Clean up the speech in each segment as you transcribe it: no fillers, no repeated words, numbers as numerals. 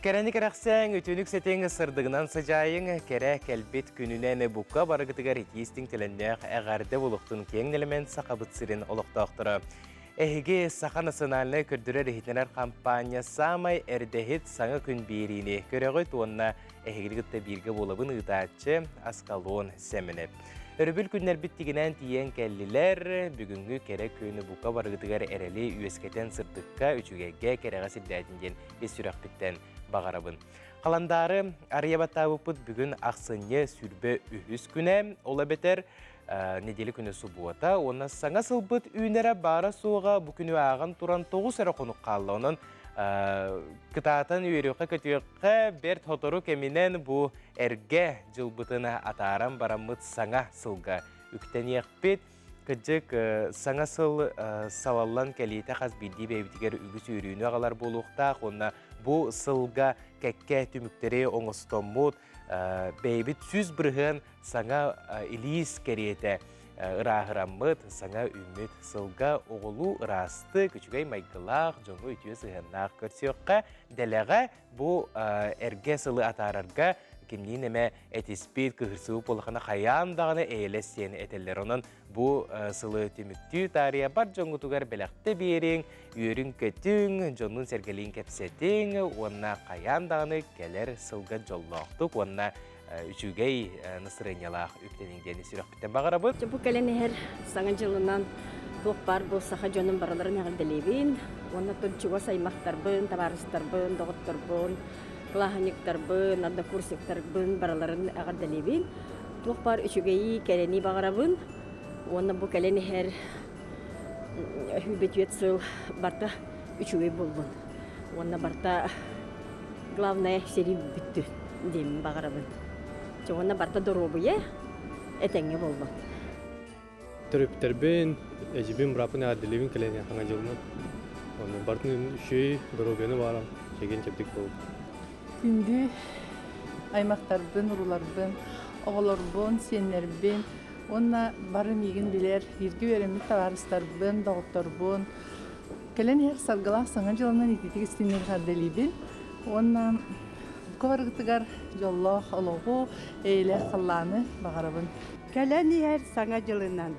Кэрэни кэрэхсээҥ, үтүөнү үксэтиҥ, сырдыгынан сыдьаайыҥ, кэрэ кэлбит күнүнэн букка барыгытыгар итии-истиҥ төлөннөөх эҕэрдэ буолуохтун киэҥ нэлэмэн Сахабыт сирин олохтоохторо. Эһиги Саха национальнай көрдөрөр-иһитиннэрэр хампаанньа саамай эрдэһит саҥа күн биэриини көрөҕүт уонна эһигини кытта бииргэ буолабын ыытааччы Аскалон Сэмэнэп. Өрөбүл күннэрбит тигинээн тиийэн кэллилэр. Бүгүҥҥү кэрэ күн бука барыгытыгар эрэли үөскэтэн сырдыкка, үчүгэйгэ, кэрэҕэ сирдээтин диэн ис сүрэхпиттэн баҕарабын. Халандаары арыйа баттаабыппыт бүгүн ахсынньы 23 күнэ, ол эбэтэр неделя күнэ субуота уонна саҥа сылбыт үүнэрэ баара-суоҕа бу күнү ааҕан туран 9 эрэ хонук хаалла. Онон кытаатан үөрүөххэ-көтүөххэ бэрт сотору кэминэн бу эргэ дьылбытын атааран бараммыт саҥа сылга үктэниэхпит. Кырдьык, саҥа сыл салаллан кэлиитэ хас биирдии бэйэбитигэр үгүс үөрүүнү аҕалар буолуохтаах уонна бу сылга кэккэ түмүктэри оҥостоммут, бэйэбит 100% саҥа илиис кэриэтэ ырааһыраммыт, саҥа үүммүт сылга оҕолуу ыраастык, үчүгэй майгылаах, дьоҥҥо үтүө сыһыаннаах көрсүөххэ, дэлэҕэ бу эргэ сылы атаарарга кимниин эмэ этиспит, кыһырсыбыт буоллахына хайаан даҕаны эйэлэс диэн этэллэр. Онон бу сылы түмүктүү таарыйа бар дьоҥҥутугар бэлэхтэ биэриҥ, үөрүҥ-көтүҥ, дьоннуун-сэргэлиин кэпсэтиҥ уонна хайаан даҕаны кэлэр сылга дьоллоохтук уонна үчүгэй настырыанньалаах үктэниҥ диэн сүрэхпиттэн баҕарабыт. Бу кэлэн иһэр Саҥа дьылынан туох баар бу саха дьонун барыларын эҕэрдэлиибин уонна чугас аймахтарбын, табаарыстарбын, доҕотторбун, кылааһынньыктарбын, однокурсниктарбын барыларын эҕэрдэлиибин. Туох баар үчүгэйи, кэрэни баҕарабын. Уонна бу кэлэн иһэр 104 сыл барыта үчүгэй буоллун. Уонна барыта главное сэрии бүттүн диэммин баҕарабын. Уонна барыта доруобуйа этэҥҥэ буоллун. Төрөппүттэрбин, эдьиийбин, бырааппын эҕэрдэлиибин кэлэн Саҥа дьылынан. Онно барытын үчүгэй доруобуйаны баҕарам, чэгиэн-чэбдик буолун. Күндү аймахтарбын, уруларбын, оҕолорбун, сиэннэрбин уонна бары миигин билэр, бииргэ үөрэммит табаарыстарбын, доҕотторбун кэлэн иһэр саргылаах Саҥа дьылынан итиитик истиҥник эҕэрдэлиибин уонна бука барыгытыгар дьоллоох олоҕу, эйэлээх халлааны баҕарабын. Кэлэн иһэр Саҥа дьылынан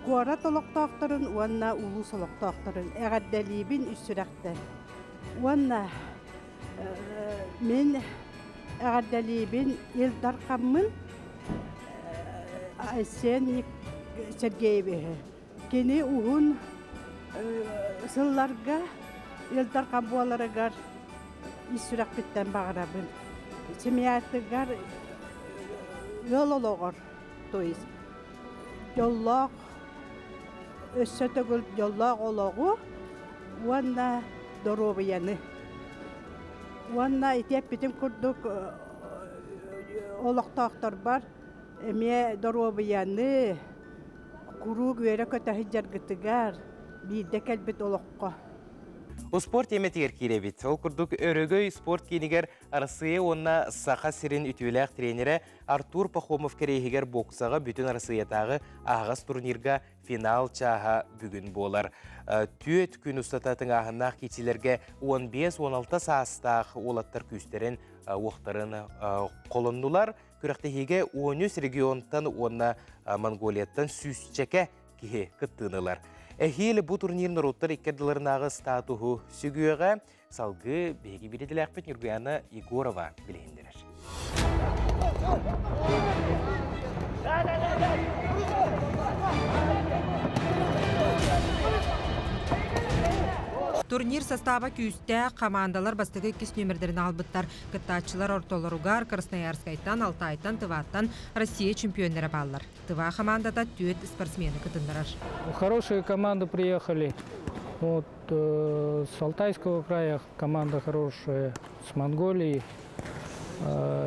куорат олохтоохторун уонна улуус олохтоохторун эҕэрдэлиибин үс сүрэхтэн. Уонна мин эҕэрдэлиибин Ил Дархаммын Айсен Сергеевиһы. Кини уһун сылларга Ил Дархан буоларыгар ис сүрэхпиттэн баҕарабын. Семьятыгар ыал олоҕор, то есть дьоллоох өссө төгүл дьоллоох олоҕу уонна доруобуйаны. Уонна ити эппитим курдук олохтоохторбор эмиэ доруобуйаны, куруук үөрэ-көтө сылдьаргытыгар биирдэ кэлбит олоххо. Успуорт тиэмэтигэр киирэбит. Ол курдук Өрөгөй спорт киинигэр Арассыыйа уонна Саха сирин үтүөлээх тренерэ Артур Пахомов кэриэһигэр боксаҕа бүтүн Арассыыйатааҕы аһаҕас турнирга финал чааһа бүгүн буолар. Түөрт күн устата тыҥааһыннаах киирсиилэргэ 15-16 саастаах уолаттар күүстэрин, уохтарын холоннулар. Күрэхтэһиигэ 13 регионтан уонна Монголияттан сүүсчэкэ киһи кыттыыны ылар. Эһиил бу турнир норуоттар икки ардыларынааҕы статуһу сүгүөҕэ. Салгыы биһиги биирдилээхпит Ньургуяна Егорова билиһиннэрэр. Турнир састааба күүстээх, хамаандалар бастакы иккис нүөмэрдэрин аҕалбыттар. Кыттааччылар ортолоругар Красноярскайтан, Алтайтан, Тываттан Россия чемпионнара бааллар. Тыва хамаандата түөрт спортсмены кытыннарар. Хорошие команды приехали. Вот, с Алтайского края команда хорошая, с Монголии.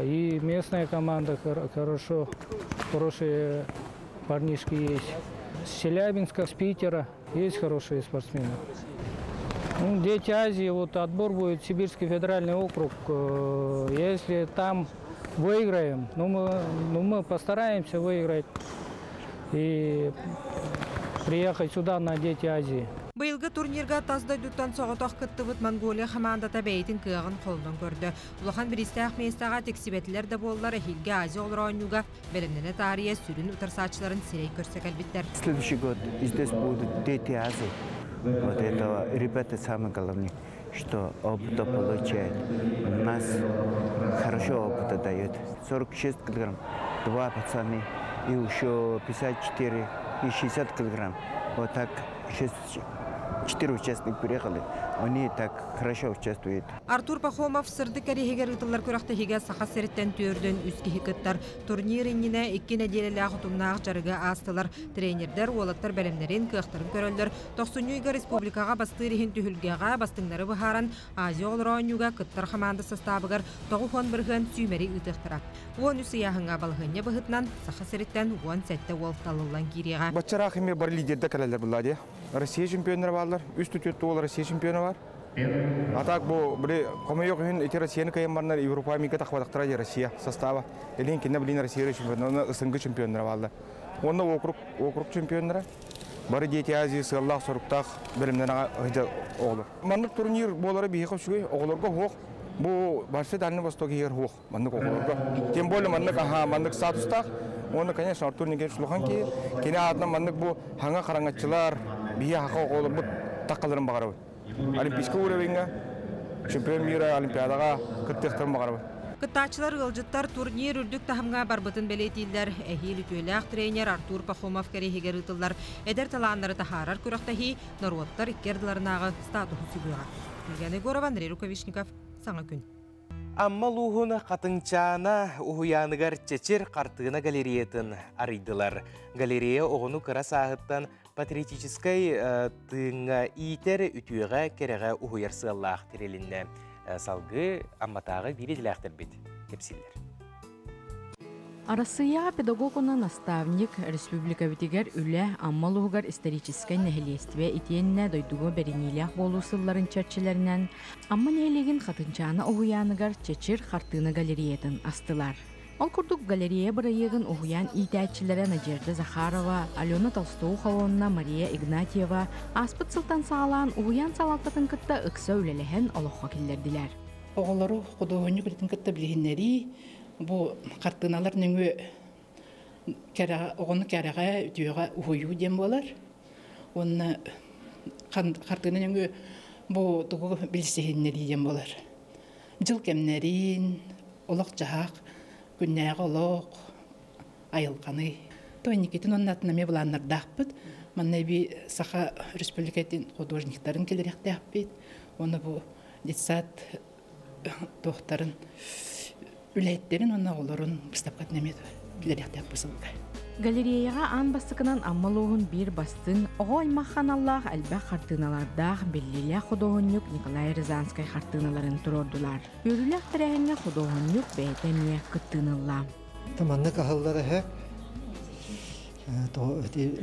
И местная команда хорошо, хорошие парнишки есть. С Челябинска, с Питера есть хорошие спортсмены. Ну, Дети Азии, вот отбор будет Сибирский федеральный округ. Если там выиграем, ну мы постараемся выиграть и приехать сюда на Дети Азии. Быйылгы Быйылгы турнирга тас дойдуттан соҕотох кыттыбыт Монголия хамаандата бэйэтин кыаҕын холонон көрдө. Улахан бириистээх миэстэҕэ тиксибэтилэр да буоллар, эһиилги Азия оҕолоро оонньууга бэлэмнэнэ таарыйа сүрүн утарсааччыларын сирэй көрсө кэлбиттэр. Следующий год здесь будут дети Азии. Вот этого ребята самое главное, что опыта получают. У нас хорошо опыта дает. 46 килограмм, два пацаны, и еще 54 и 60 килограмм. Вот так 6, 4 участника приехали. Они так хорошо участвуют. Артур Пахомов сырдык кэриэһигэр ыытыллар күрэхтэһиигэ Саха сириттэн 43 киһи кыттар. Турнир иннинэ 2 нэдиэлэлээх утумнаах дьарыгы аастылар. Тренердэр уолаттар бэлэмнэрин, кыахтарын көрөллөр. Тохсунньу ыйга республикаҕа бастыыр иһин түһүлгэҕэ бастыҥнары быһааран, Азия оҕолоро оонньууга кыттар хамаанда састаабыгар 90% сүүмэри ыытыахтара. 13 ыйааһыҥҥа балаһыанньа быһыытынан Саха сириттэн 17 уол талыллан киириэҕэ. Баччараах эмиэ бар лидердэр кэлэллэр буолла дии. Россия чемпионнара бааллар. Үс түтүөттүү уол Россия чемпиона бар. А так бу били хомойуох иһин ити Россияны кыайан бараннар Европа мига тахпатахтара дии Россия состава. Илин кинне билин Россия чемпионнара, СНГ чемпионнара бааллар. Уонна округ округ чемпионнара. Бары Дети Азии сыаллаах соруктаах бэлэмнэн оҕолор. Маннык турнир буолара биһиэхэ үчүгэй, оҕолорго суох. Бу Барса Дальний Восток иһигэр суох маннык оҕолорго. Тем более маннык аха маннык статустаах. Уонна, конечно, Артур Никитич улахан киһи. Кини аатынан маннык бу хаҥа хараҥаччылар, биһи хаха оҕолорбут таххаларын баҕарабыт. Олимпийскай уровеньга, чемпион мира Олимпиадаҕа кыттыахтарын баҕарабыт. Кыттааччылар ыалдьыттар турнир үрдүк таһымҥа барбытын бэлиэтииллэр. Эһиил үтүөлээх тренер Артур Пахомов кэриэһигэр ыытыллар эдэр талааннары таһаарар күрэхтэһии норуоттар икки ардыларынааҕы статуһу сүгүөҕэ. Ульяна Егорова, Андрей Рукавишников. Саҥа күн. Амма улууһун Хатыҥчаана уһуйааныгар Чэчир хартыына галереятын арыйдылар. Галерея оҕону кыра сааһыттан патриотическай тыыҥҥа иитэр, үтүөҕэ, кэрэҕэ уһуйар сыаллаах тэрилиннэ. Салгыы Амматааҕы биир идэлээхтэрбит кэпсииллэр. Арассыыйаҕа педагог уонна наставник, республикабытыгар үлэ, Амма улууһугар историческай нэһилиэстибэ итиэннэ дойдуга бэриниилээх буолуу сылларын чэрчилэринэн Амма нэһилиэгин Хатынчаана уһуйааныгар Чэчир хартыына галереятын астылар. Ол курдук галерея бырайыагын уһуйаан иитээччилэрэ Надежда Захарова, Алена Толстоухова уонна Мария Игнатьева ааспыт сылтан саҕалаан уһуйаан салалтатын кытта ыкса үлэлэһэн олоххо киллэрдилэр. Оҕолору худуоһунньук үлэтин кытта билиһиннэрии бу хартыыналар нөҥүө кэрэҕэ оҕону кэрэҕэ, үтүөҕэ уһуйуу диэн буолар. Уонна хартыына нөҥүө бу тугу билсиһиннэрии диэн буолар. Дьыл кэмнэрин, олох-дьаһах, күннээҕи олох, айылҕаны. То инникитин уонна атын эмиэ былааннардаахпыт. Манна эбии Саха Республикатын художниктарын киллэриэхтээхпит. Уонна бу детсад туохтарын үлэһиттэрин уонна оҕолорун быыстапкатын эмиэ киллэриэхтээх бу сылга. Галереяҕа аан бастакынан Амма улууһун биир бастыҥ, оҕо аймах аналлаах элбэх хартыыналардаах биллиилээх худуоһунньук Николай Рязанскай хартыыналарын туруордулар. Үөрүүлээх тэрээһиҥҥэ худуоһунньук бэйэтэ эмиэ кыттыыны ылла. Маннык аһыллар эһэ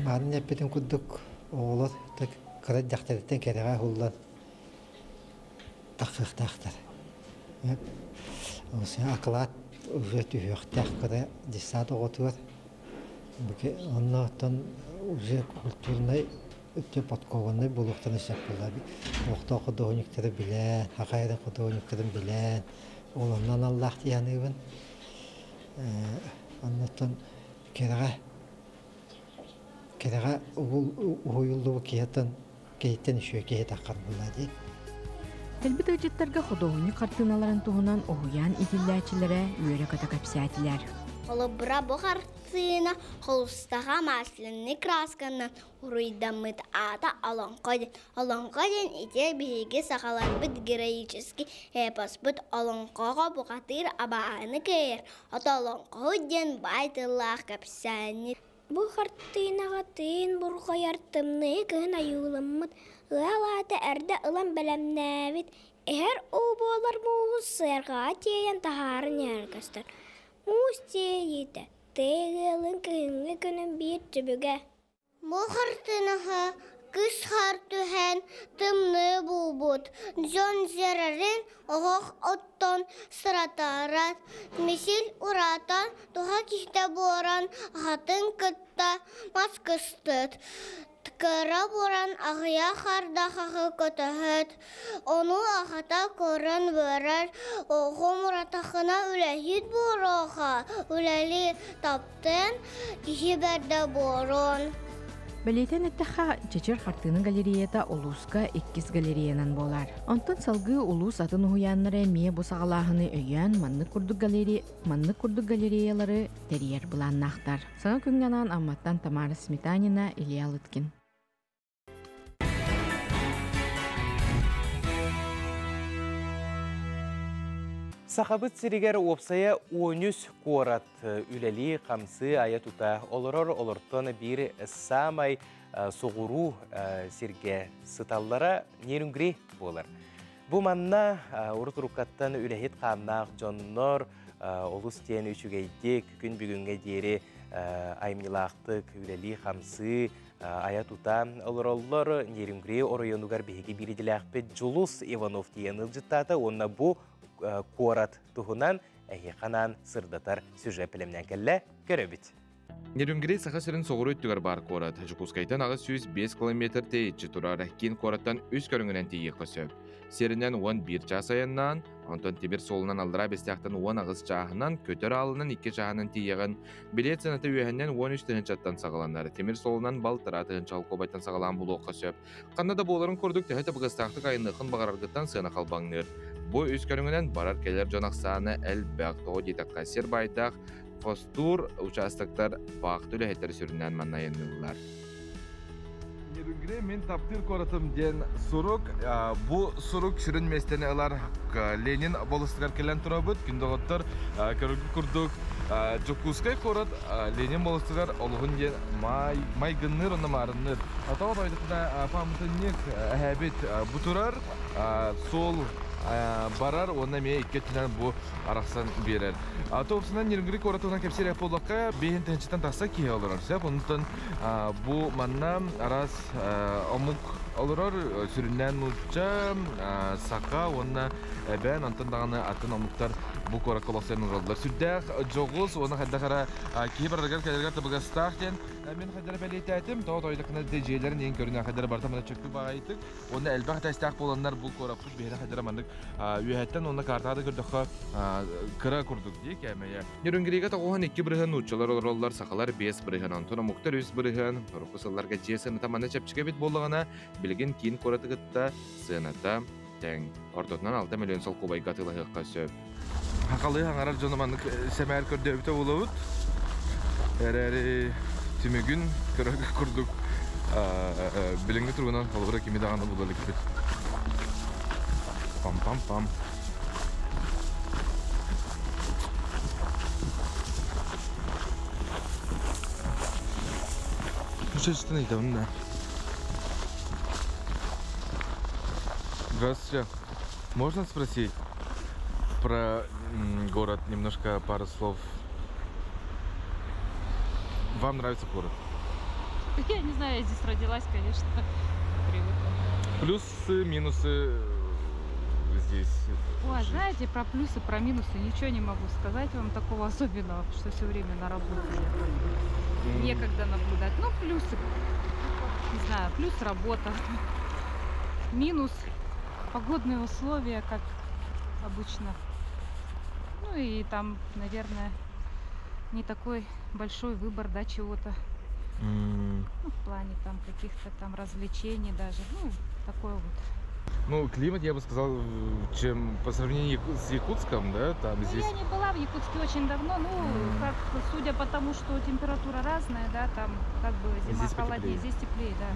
маанын эппитин курдук оҕолор кыра дьахтарыттан кэрэҕэ уһуллан тахсыахтаахтар. Акылаат уже түһүөхтээх кыра детсад оҕотугар. Онно оттон уже культурнай өттө подкованнай буолуохтарын сөп буолар. Олохтоох худуоһунньуктары билэн, хахайрын худуоһунньуктарын билэн, ол онно аналлаах дии саныыбын. Оннуттан кэрэҕэ кэрэҕэ уһуйуллубут киһиттэн киһиттэн үчүгэй киһи таххар буолла дии. Кэлбит ыалдьыттарга худуоһунньук хартыыналарын туһунан уһуйаан иитиллээччилэрэ үөрэ-көтө кэпсээтилэр. Холобура, бу хартыына холустаҕа масляный красканан уруйдаммыт аата Олоҥхо диэн. Олоҥхо диэн ити биһиги сахаларбыт героический эпоспут олоҥхоҕо бухатыыр абааһыны кыайар, ото олоҥхоһут диэн баай тыллаах кэпсээнньит. Бу хартыынаҕа тыын бурҕайар тымныы кыһын ойууламмыт, ыал аата эрдэ ылан бэлэмнээбит, иһэр уу буолар мууһу сыарҕаҕа тиэйэн таһааран иһэр көстөр. Муус тиэйиитэ тыа ыалын кыһыҥҥы күнүн биир түбүгэ. Бу хартыынаҕа кыс хаар түһэн тымныы буолбут, дьон дьиэрэрин оһох оттон сыратаарат, мисил ураатан туһа киһитэ буоран аһатын кытта мас кыстыт. Кыра буран аҕыйах ардахахы көтөһөт, ону аҕата көрөн үөрэр, оҕом уратахына үлэһит буолуоха, үлэли таптыан, киһи бэрдэ буолуон. Бэлиэтээн эттэххэ, Чэчир хартыына галереята улууска иккис галереянан буолар. Онтон салгыы улуус атын уһуйааннара эмиэ бу саҕалааһыны өйөөн маннык курдук галерея маннык курдук галереялары тэрийэр былааннаахтар. Саҥа күҥҥэ анаан Амматтан Тамара Сметанина, Илья Лыткин. Сахабыт сиригэр уопсайа 13 куорат үлэлии, хамсыы, айа-тута олорор олортон биир саамай соҕуруу сиргэ сыталлара Нерюнгри буолар. Бу манна урут уруккаттан үлэһит хааннаах дьоннор олус диэн үчүгэйдик күн бүгүҥҥэ диэри айымньылаахтык үлэлии-хамсыы айа-тута олороллор. Нерюнгри оройуонугар биһиги биир идэлээхпит Дьулус Иванов тиийэн ыалдьыттаата уонна бу куорат туһунан эһиэхэ анаан сырдатар сюжет бэлэмнээн кэллэ. Көрөбүт. Нерюнгри Саха сирин соҕуруу өттүгэр баар куорат. Дьокуускайтан 805 километр тэйиччи турар. Киин куораттан үс көрүҥүнэн тиийиэххэ сөп. Сиринэн 11 чаас айаннаан, онтон тимир суолунан Аллараа Бэстээхтэн 18 чааһынан, көтөр аалынан 2 чааһынан тиийэҕин. Билиэт сыаната үөһэннэн 13 тыһыынчаттан саҕаланар. Тимир суолунан балтараа тыһыынча холкуобайтан саҕалаан булуохха сөп. Ханна да буоларын курдук төһө табыгастаахтык айанныаххын баҕараргыттан сыана халбаҥныыр. Бу үс көрүҥүнэн барар-кэлэр дьон ахсаана элбэх. Тоҕо диэтэххэ, сир баайдаах хостуур участоктар баахта үлэһиттэрэ сүрүннээн манна айанныыллар. Нерюнгри мин таптыыр куоратым диэн сурук. Бу сурук сүрүн миэстэни ылар Ленин болустугар кэлэн турабыт. Күн доҕоттор, көрөргүт курдук Дьокуускай куорат Ленин болустугар олуһун диэн майгынныыр уонна маарынныыр. Тоҕо тойдукуна пааматынньык эһээбит бу турар суол барар уонна эмиэ икки өттүнэн бу арахсан биэрэр. Топсунан Нерюнгри куоратынан кэпсиир буоллахха, биэһин тыһыынчаттан тахса киһи олорор сөп. Онтон бу манна араас омук олорор, сүрүннээн нуучча, саха уонна эбээн, онтон даҕаны атын омуктар бу куоракка олохсуйан олороллор. Сүрдээх дьоҕус уонна хайдах эрэ киһи барарыгар кэлэригэр табыгастаах диэн мин хайдара бэлиэтээтим. Тоҕо тойдакына дьиэлэрин иһин көрүнэ хайдара барыта мана чөккү баҕайытык Уонна элбэх этээстээх буоланнар бу куораппыт биһиэнэ хайдара маннык үөһэттэн уонна картаҕа да көрдөххө кыра курдук дии кээмэйэ. Нерюнгрига 92% нууччалар олороллор, сахалар 5%, онтон омуктар 3%. Урукку сылларга дьиэ сыаната манна чэпчэки эбит буоллаҕына, билигин киин куораты кытта сыаната тэҥ. Ортотунан 6 миллион солкуобайга атыылаһыахха сөп. Хахалыы хаҥарар дьону маннык сэмээр көрдөөбүтэ буолабыт. Эрээри түмүгүн көрөргө курдук билиҥҥи туругунан холобура кими даҕаны була иликпит. Пам-пам-пам. Үчүстэн ыйтабын да. Здравствуйте. Можно спросить про город немножко пару слов? Вам нравится город? Я не знаю, я здесь родилась, конечно, привыкла. Плюсы, минусы здесь? Ой, знаете, про плюсы, про минусы ничего не могу сказать вам такого особенного, потому что все время на работе. Некогда наблюдать. Ну, плюсы, не знаю, плюс работа. Минус погодные условия, как обычно. Ну и там, наверное, не такой большой выбор, да, чего-то. Ну, в плане там каких-то там развлечений даже. Ну, такое вот. Ну, климат, я бы сказал, чем по сравнению с Якутском, да, там ну, здесь... Я не была в Якутске очень давно, ну, как, судя по тому, что температура разная, да, там как бы зима Здесь холоднее, потеплее. здесь теплее, да.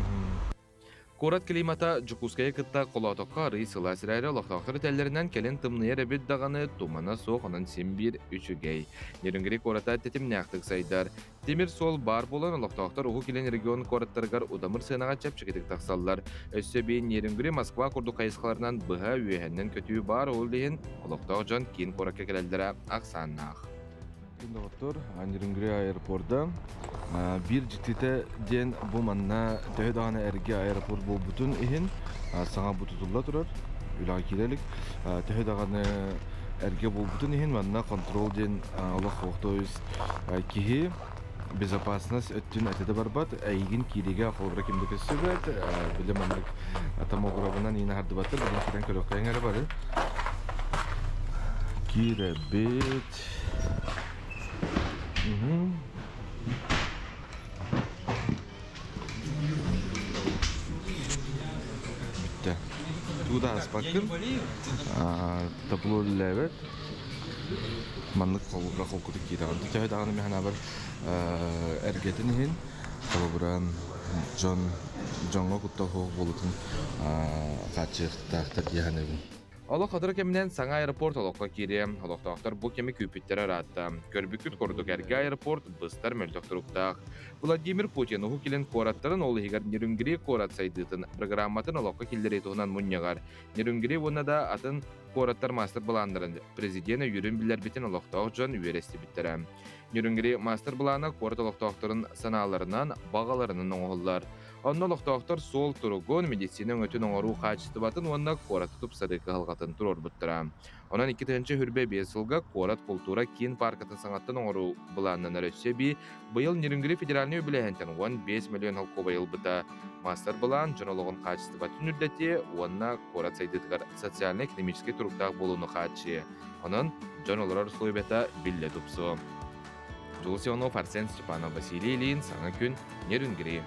Куорат климата Дьокуускайы кытта холоотоххо арыый сылаас эрээри олохтоохтор этэллэринэн кэлин тымныйар эбит даҕаны тумана суох онон син биир үчүгэй. Нерюнгри куората тэтимнээхтик сайдар. Тимир суол баар буолан олохтоохтор Уһук Илин регион куораттарыгар удамыр сыанаҕа чэпчэкитик тахсаллар. Өссө биир Нерюнгри Москва курдук хайысхаларынан быһа үөһэннэн көтүү баар ол иһин олохтоох дьон киин куоракка кэлэллэрэ ахсааннаах. Доҕоттор, Нерюнгри аэропорда биир дьиктитэ диэн бу манна төһө даҕаны эргэ аэропорт буолбутун иһин саҥа бу тутулла турар, үлэҕэ киирэ илик. Төһө даҕаны эргэ буолбутун иһин манна контрол диэн олох то есть киһи Безопасность өттүн этэ да барбат, эйигин кииригэ холобура ким да көссүбэт, били маннык томографынан иин аһардыбаттар, билин кирэн көрүөххэ эрэ бары. Киирэбит. Бүттэ. Тугу да ааспаккын. Табло үлэлээбэт. Маннык холобура холкутук киирэҕин. Төһө даҕаны мин санаабар эргэтин иһин холобура дьон дьоҥҥо куттал суох буолуутун хааччыйыахтаахтар дии саныыбын. Олох сотору кэминэн саҥа аэропорт олоххо киириэ. Олохтоохтор бу кэми күүппүттэрэ ыраатта. Көрбүккүт курдук эргэ аэропорт быстар мөлтөх туруктаах. Владимир Путин Уһук Илин куораттарын, ол иһигэр Нерюнгри куорат сайдыытын программатын олоххо киллэрии туһунан мунньаҕар Нерюнгри уонна да атын куораттар маастар-былааннарын президент өйүүрүн биллэрбитин олохтоох дьон үөрэ истибиттэрэ. Нерюнгри маастар-былаана куорат олохтоохторун санааларынан, баҕаларынан оҥоһуллар. Онно олохтоохтор суол туругун, медицина өҥөтүн оҥоруу хаачыстыбатын уонна куораты тупсарыы кыһалҕатын туруорбуттара. Онон 2025 сылга куорат култуура киин пааркатын саҥаттан оҥоруу былааннанар өссө эбии быйыл Нерюнгри федеральнай үбүлээһинтэн 15 миллион солкуобай ылбыта. Маастар-былаан дьон олоҕун хаачыстыбатын үрдэтиэ уонна куорат сайдыытыгар социальнай-экономическай туруктаах буолууну хааччыйыа. Онон дьон олорор условията биллэ тупсуо. Дьулус Иванов, Арсен Степанов, Василий Ильин, Саҥа күн, Нерюнгри.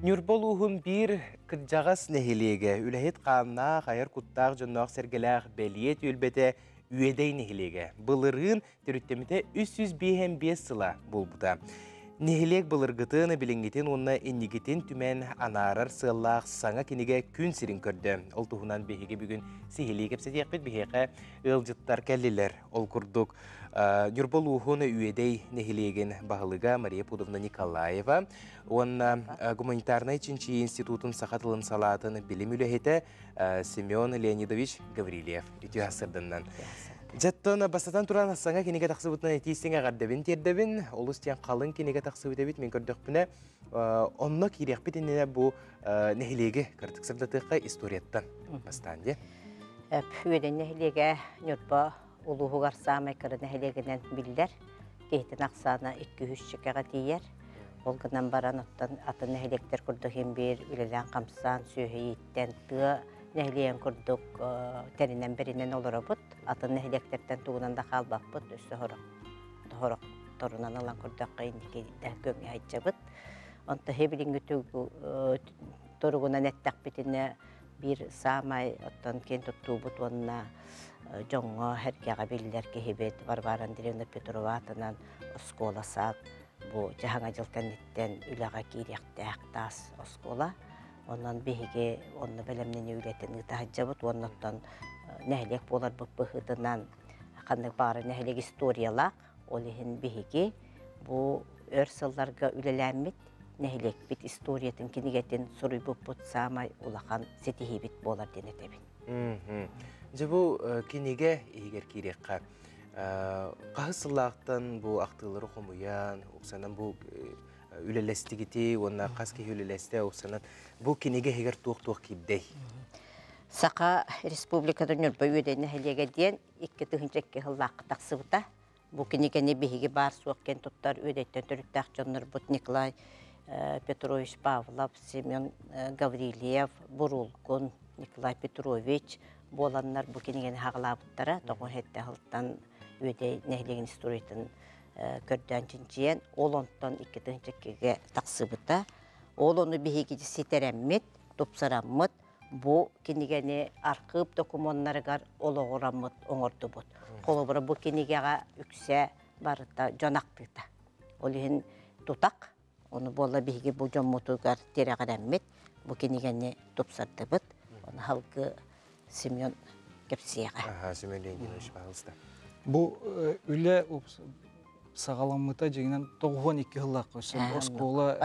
Ньурба улууһун биир кырдьаҕас нэһилиэгэ үлэһит хааннаах, айар куттаах дьонноох-сэргэлээх бэлиэ түөлбэтэ Үөдэй нэһилиэгэ. Былырыын төрүттэммитэ 355 сыла буолбута. Нэһилиэк былыргытын, билиҥҥитин уонна иннигитин түмэн анаарар сыаллаах саҥа кинигэ күн сирин көрдө. Ол туһунан биһиги бүгүн сиһилии кэпсэтиэхпит. Биһиэхэ ыалдьыттар кэллилэр. Ол курдук, Ньурба улууһун Үөдэй нэһилиэгин баһылыга Мария Пудовна Николаева уонна Гуманитарнай чинчийии институтун саха тылын салаатын билим үлэһитэ Семен Леонидович Гаврильев үтүө сырдыннан. Дьэттон бастатан туран саҥа кинигэ тахсыбытынан этиистиҥ эҕэрдэбин тиэрдэбин. Олус диэн халыҥ кинигэ тахсыбыт эбит мин көрдөхпүнэ. Онно киириэхпит иннинэ бу нэһилиэги кыратык сырдатыахха историяттан бастаан диэ. Үөдэн нэһилиэгэ Ньурба улууһугар саамай кыра нэһилиэгинэн биллэр. Киһитин ахсаана 200 чекэҕэ тиийэр. Ол гынан баран оттон атын нэһилиэктэр курдук иһин биир үлэлээн-хамсаан, сүөһү ииттэн, тыа нэһилиэгин курдук тэринэн бэринэн олоробут. Атын нэһилиэктэртэн тугунан да хаалбаппыт, өссө сорохторунан ылан көрдөххө инники да көҥҥө сылдьабыт. Онто билиҥҥи туругунан эттэхпитинэ биир саамай оттон киэн туттуубут уонна дьоҥҥо сэргэҕэ биллэр киһибит Варвара Андреевна Петрова аатынан оскуола саад бу дьаһаҥа дьыл кэнниттэн үлэҕэ киириэхтээх таас оскуола. Онон биһиги онно бэлэмнэнии үлэтин ыыта сылдьабыт уонна оттон нэһилиэк буоларбыт быһыытынан ханнык баҕарар нэһилиэк историялаах. Ол иһин биһиги бу өр сылларга үлэлээммит нэһилиэкпит историятын кинигэтин суруйбуппут саамай улахан ситиһиибит буолар диэн этэбин. Дьэ бу кинигэ иһигэр киириэххэ. Хаһыс сыллаахтан бу ахтыылары хомуйан, уксанан бу үлэлэстигити уонна хас киһи үлэлэстэ уксанан бу кинигэ иһигэр туох-туох киирдэй? Саха Республикатын Ньурба Үөдэй нэһилиэгэ диэн 2002 сыллаахха тахсыбыта. Бу кинигэни биһиги баар-суох киэн туттар үөдэйтэн төрүттээх дьоннорбут Николай Петрович Павлов, Семен Гаврильев, Бурулгун, Николай Петрович буоланнар бу кинигэни хаҕалаабыттара. Тоҕо сэттэ сылтан Үөдэй нэһилиэгин историятын көрдөөн чинчийэн, ол онтон 2002-гэ тахсыбыта. Ол ону биһиги ситэрэммит, тупсараммыт, бу кинигэни архыып докумуоннарыгар олоҕураммыт оҥордубут. Холобура, бу кинигэҕэ үксэ барыта дьон ахтыыта. Ол иһин тутах, ону буолла биһиги бу дьоммутугар тирэҕирэммит, бу кинигэни тупсардыбыт. Ону халгы Семен кэпсиэҕэ. Ага, Семен Леонидович, пожалуйста. Бу үлэ саҕаламмыта дьиҥинэн 92 сыллаахха оскуола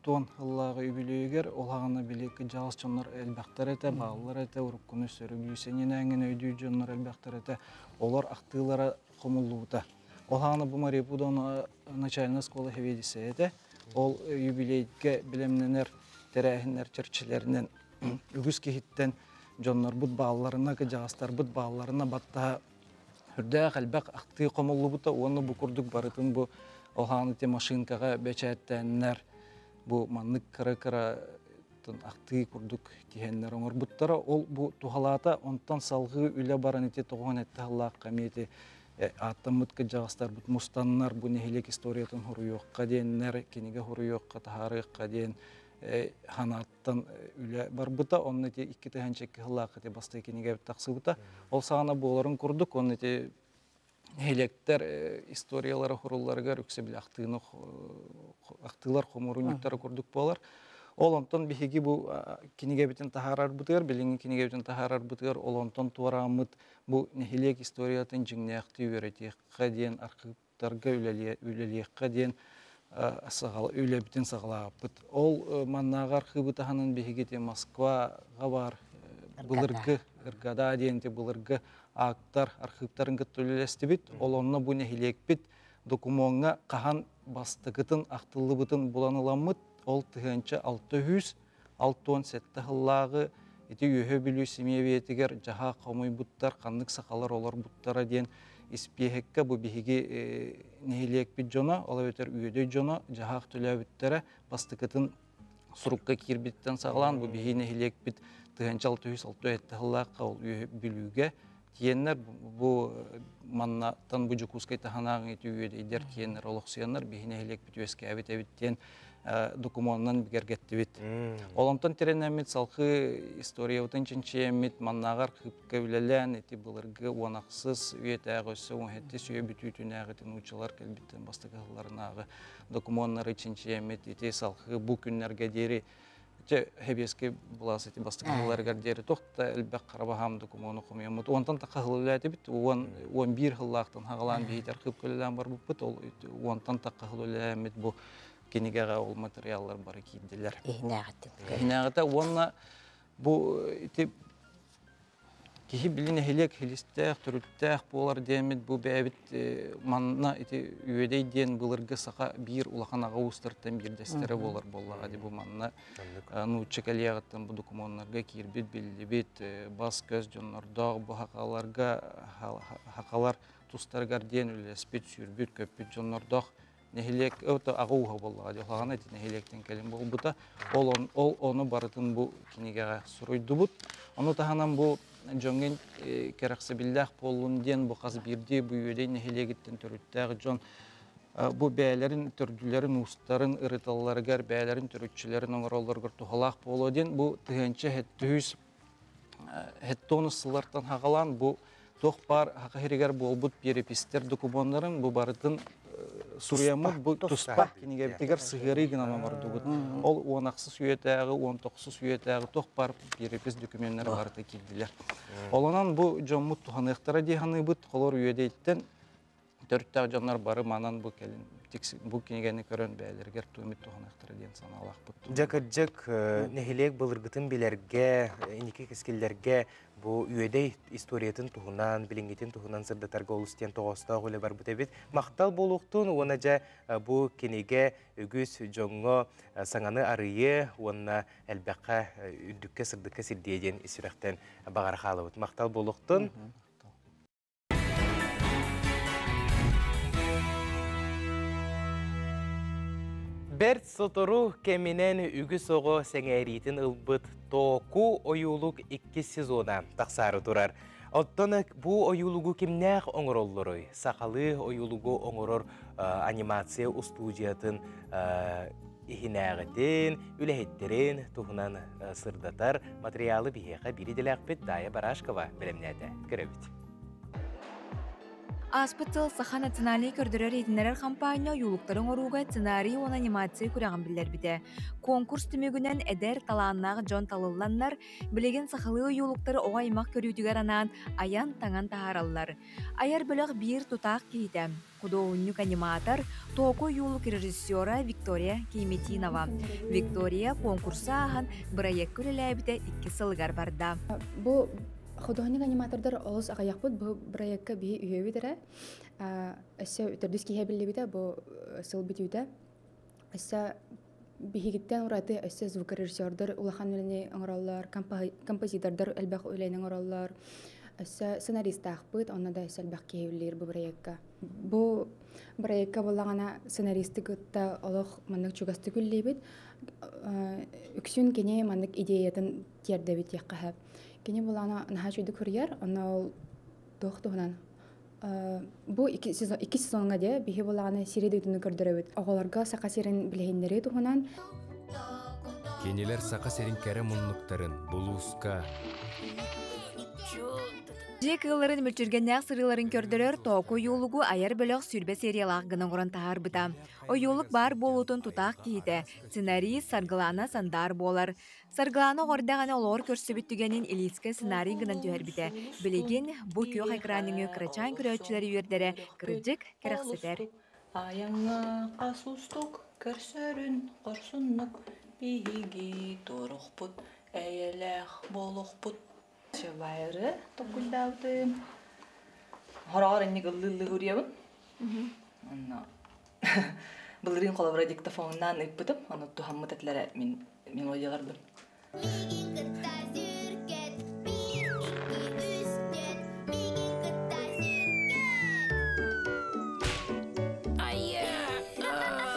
Туон ыллааҕы үбүлүөйүгэр ол аҕана били кыдьаҕас дьоннор элбэхтэр этэ, бааллар этэ, уруккуну сөрүгүү сэнинээҥҥин өйдүүр дьоннор элбэхтэр этэ. Олор ахтыылара хомуллубута. Ол аҕана бу Мария Пудовна начальная школа сэбиэдиссэйэ этэ. Ол юбилейгэ бэлэмнэнэр тэрээһиннэр чэрчилэринэн үгүс киһиттэн дьоннорбут баалларына, кыдьаҕастарбыт баалларына баттаһа Үрдээх элбэх ахтыы хомуллубута уонна бу курдук барытын бу олхааны те машинкаҕа бэчээттэннэр бу маннык кыра-кыра ахтыы курдук тиһэннэр оҥорбуттара. Ол бу тухалаата онтон салгыы үлэ баран ити тоҕон этте халлаахха эмиэ ааттаммыт кыдьаҕастарбыт мустаннар бу нэһилиэк историятын хоруйуохха диэннэр, кинигэ хоруйуохха таһаарыахха диэн ханааттан үлэ барбыта. Онно ити 2002 сыллаахха ити бастакы кинигэ тахсыбыта. Ол саҕана буоларын курдук, онно ити нэһилиэктэр историялара хурулларыгар үксэ били ахтыыны ахтыылар хомуурунньуктара курдук буолар. Ол онтон биһиги бу кинигэбитин таһаарарбытыгар, билиҥҥи кинигэбитин таһаарарбытыгар ол онтон туорааммыт бу нэһилиэк историятын дьиҥнээхтии үөрэтиэххэ диэн архыыптарга үлэлиэххэ диэн үлэбитин саҕалаабыппыт. Ол маннааҕы архыыбы таһынан биһиги ити Москваҕа баар былыргы РГДА диэн ити былыргы аактар архыыптарын кытта үлэлэстибит. Ол онно бу нэһилиэкпит докумуоҥҥа хаһан бастакытын ахтыллыбытын булан ыламмыт, ол 1667 сыллааҕы ити Үөһэ Бүлүү симиэбийэтигэр дьаһаах хомуйбуттар, ханнык сахалар олорбуттара диэн испиэһэккэ бу биһиги нэһилиэкпит дьоно, ол эбэтэр Үөдэй дьоно дьаһаах төлөөбүттэрэ бастакытын сурукка киирбиттэн саҕалаан бу биһиги нэһилиэкпит 1667 сыллаахха ол Үөһэ Бүлүүгэ тиэннэр бу маннаттан бу Дьокуускай таһынааҕы ити үөдэйдэр тиэннэр олохсуйаннар биһи нэһилиэкпит үөскээбит эбит диэн докумуонунан бигэргэттибит. Ол онтон тирэнэммит салхыы историябытын чинчийэммит маннааҕы архыыпка үлэлээн ити былыргы уон ахсыс үйэтээҕи өссө 17-ис үйэ бүтүүтүнээҕи нууччалар кэлбиттэн бастакы сылларынааҕы докумуоннары чинчийэммит ити салхыы бу күннэргэ диэри Чэ, хэбиэски былаас ити бастакы сылларыгар диэри туох да элбэх хара баһаам докумуону хомуйаммыт. Уонтан тахха сыл үлэлээтибит. 11 сыллаахтан хаҕалаан биһиги архыып үлэлээн барбыппыт. Ол уонтан тахха сыл үлэлээммит бу кинигэҕэ ол материаллар бары киирдилэр. Иһинээҕитин. Иһинээҕитэ уонна бу ити киһи били нэһилиэк хилистээх, төрүттээх буолар диэммит бу бэйэбит манна ити Үөдэй диэн былыргы саха биир улахан аҕа уустартан биирдэстэрэ буолар буоллаҕа ди бу манна нуучча кэлиэҕиттэн бу докумуоннарга киирбит, биллибит бас-көс дьоннордоох бу хахаларга хахалар тустарыгар диэн үлэлэспит, сүүрбүт, көппүт дьоннордоох нэһилиэк аҕа ууһа буоллаҕа дии улахан ити нэһилиэктэн кэлин буолбута. Ол, ол ону барытын бу кинигэҕэ суруйдубут. Ону таһынан бу дьоҥҥо кэрэхсэбиллээх буоллун диэн бу хас биирдии бу Үөдэй нэһилиэгиттэн төрүттээх дьон бу бэйэлэрин төрдүлэрин уустарын ырыталларыгар, бэйэлэрин төрүччүлэрин оҥороллоругар туһалаах буолуо диэн бу 1709 сыллартан хаҕалаан бу туох баар хаха сиригэр буолбут перепистэр докумуоннарын бу барытын суруйаммыт бу туспа кинигэбитигэр сыһыарыы гынан оҥордубут. Ол 16 үйэтээҕи, 19 үйэтээҕи туох баар перепись докуменнара барыта киирдилэр. Олонон бу дьоммут туһаныахтара дии саныыбыт. Холор Үөдэйтэн төрүттээх дьоннор бары манан бу кэлин бу кинигэни көрөн бэйэлэригэр туумит туһаныахтара диэн санаалаахпыт. Дьэ кырдьык нэһилиэк былыргытын билэргэ, инники кэскиллэргэ бу Үөдэй историятын туһунан, билиҥҥитин туһунан сырдатарга олус диэн тоҕоостоох үлэ барбыт эбит. Махтал буолуохтун уонна дьэ бу кинигэ үгүс дьоҥҥо саҥаны арыйыа уонна элбэххэ үрдүккэ сырдыкка сирдиэ диэн ис сүрэхтэн баҕара хаалабыт. Махтал буолуохтун. Бэрт сотору кэминэн үгүс оҕо сэҥээриитин ылбыт Тооку ойуулук иккис сезона тахсаары турар. Оттон бу ойуулугу кимнээх оҥороллоруй? Сахалыы ойуулугу оҥорор анимация устуудьуйатын иһинээҕитин, үлэһиттэрин туһунан сырдатар материалы биһиэхэ биир идэлээхпит Дая Барашкова бэлэмнээтэ. Көрөбүт. Ааспыт сыл Саха национальнай көрдөрөр-иһитиннэрэр хампаанньа ойуулуктары оҥорууга сценарий уонна анимация күрэҕин биллэрбитэ. Конкурс түмүгүнэн эдэр, талааннаах дьон талылланнар, билигин сахалыы ойуулуктары оҕо аймах көрүүтүгэр анаан айан-таҥан таһаараллар. Айар бөлөх биир тутаах киһитэ, худуоһунньук-аниматор, Току ойуулук режиссера Виктория Кейметинова. Виктория конкурсу ааһан, бырайыакка үлэлээбитэ 2 сылыгар барда. Бу художник аниматордар олус аҕыйахпыт бу проекка биһи үһүөбүт эрэ. Өссө төрдүс киһи биллибитэ бу сыл бүтүүтэ. Өссө биһигиттэн ураты өссө звукорежиссердор улахан үлэни оҥороллор, композитордор элбэх үлэни оҥороллор. Өссө сценаристаахпыт, онно да өссө элбэх киһи үлэлиир бу бырайыакка. Бу бырайыакка буоллаҕына сценаристы кытта олох маннык чугастык үлэлиибит. Үксүн кини маннык идеятын тиэрдэбит диэххэ сөп. Кини буоллаҕына наһаа үчүгэйдик суруйар, онно ол туох туһунан бу икки сезоҥҥа дьэ биһи буоллаҕына сири дойдуну көрдөрөбүт. Оҕолорго Саха сирин билиһиннэрии туһунан. Кинилэр Саха сирин кэрэ муннуктарын, булууска, Дьиэ кыылларын мүлчүргэннээх сырыыларын көрдөрөр Тооку ойуулугу айар бөлөх сүүрбэ сериялаах гына оҥорон таһаарбыта. Ойуулук баар буолуутун тутаах киһитэ, сценарист Саргылаана Сандаар буолар. Саргылаана оҕо эрдэҕинэ олоҕор көрсүбүт түгэнин Илиискэ сценарий гынан түһэрбитэ. Билигин бу күөх экран нөҥүө кырачаан көрөөччүлэри үөрдэрэ кырдьык кэрэхсэтэр. Айаҥҥа хас уустук көрсөрүн хорсуннук биһиги турукпут, эйэлээх буолуохпут. Байыры толкуйдаабытым. Хороҕор инник ыллыы-ыллыы уруйабын. Онно былырыын холобура диктофоннаан ыыппытым, ону туһаммыт этилэрэ мин мелодияларбын.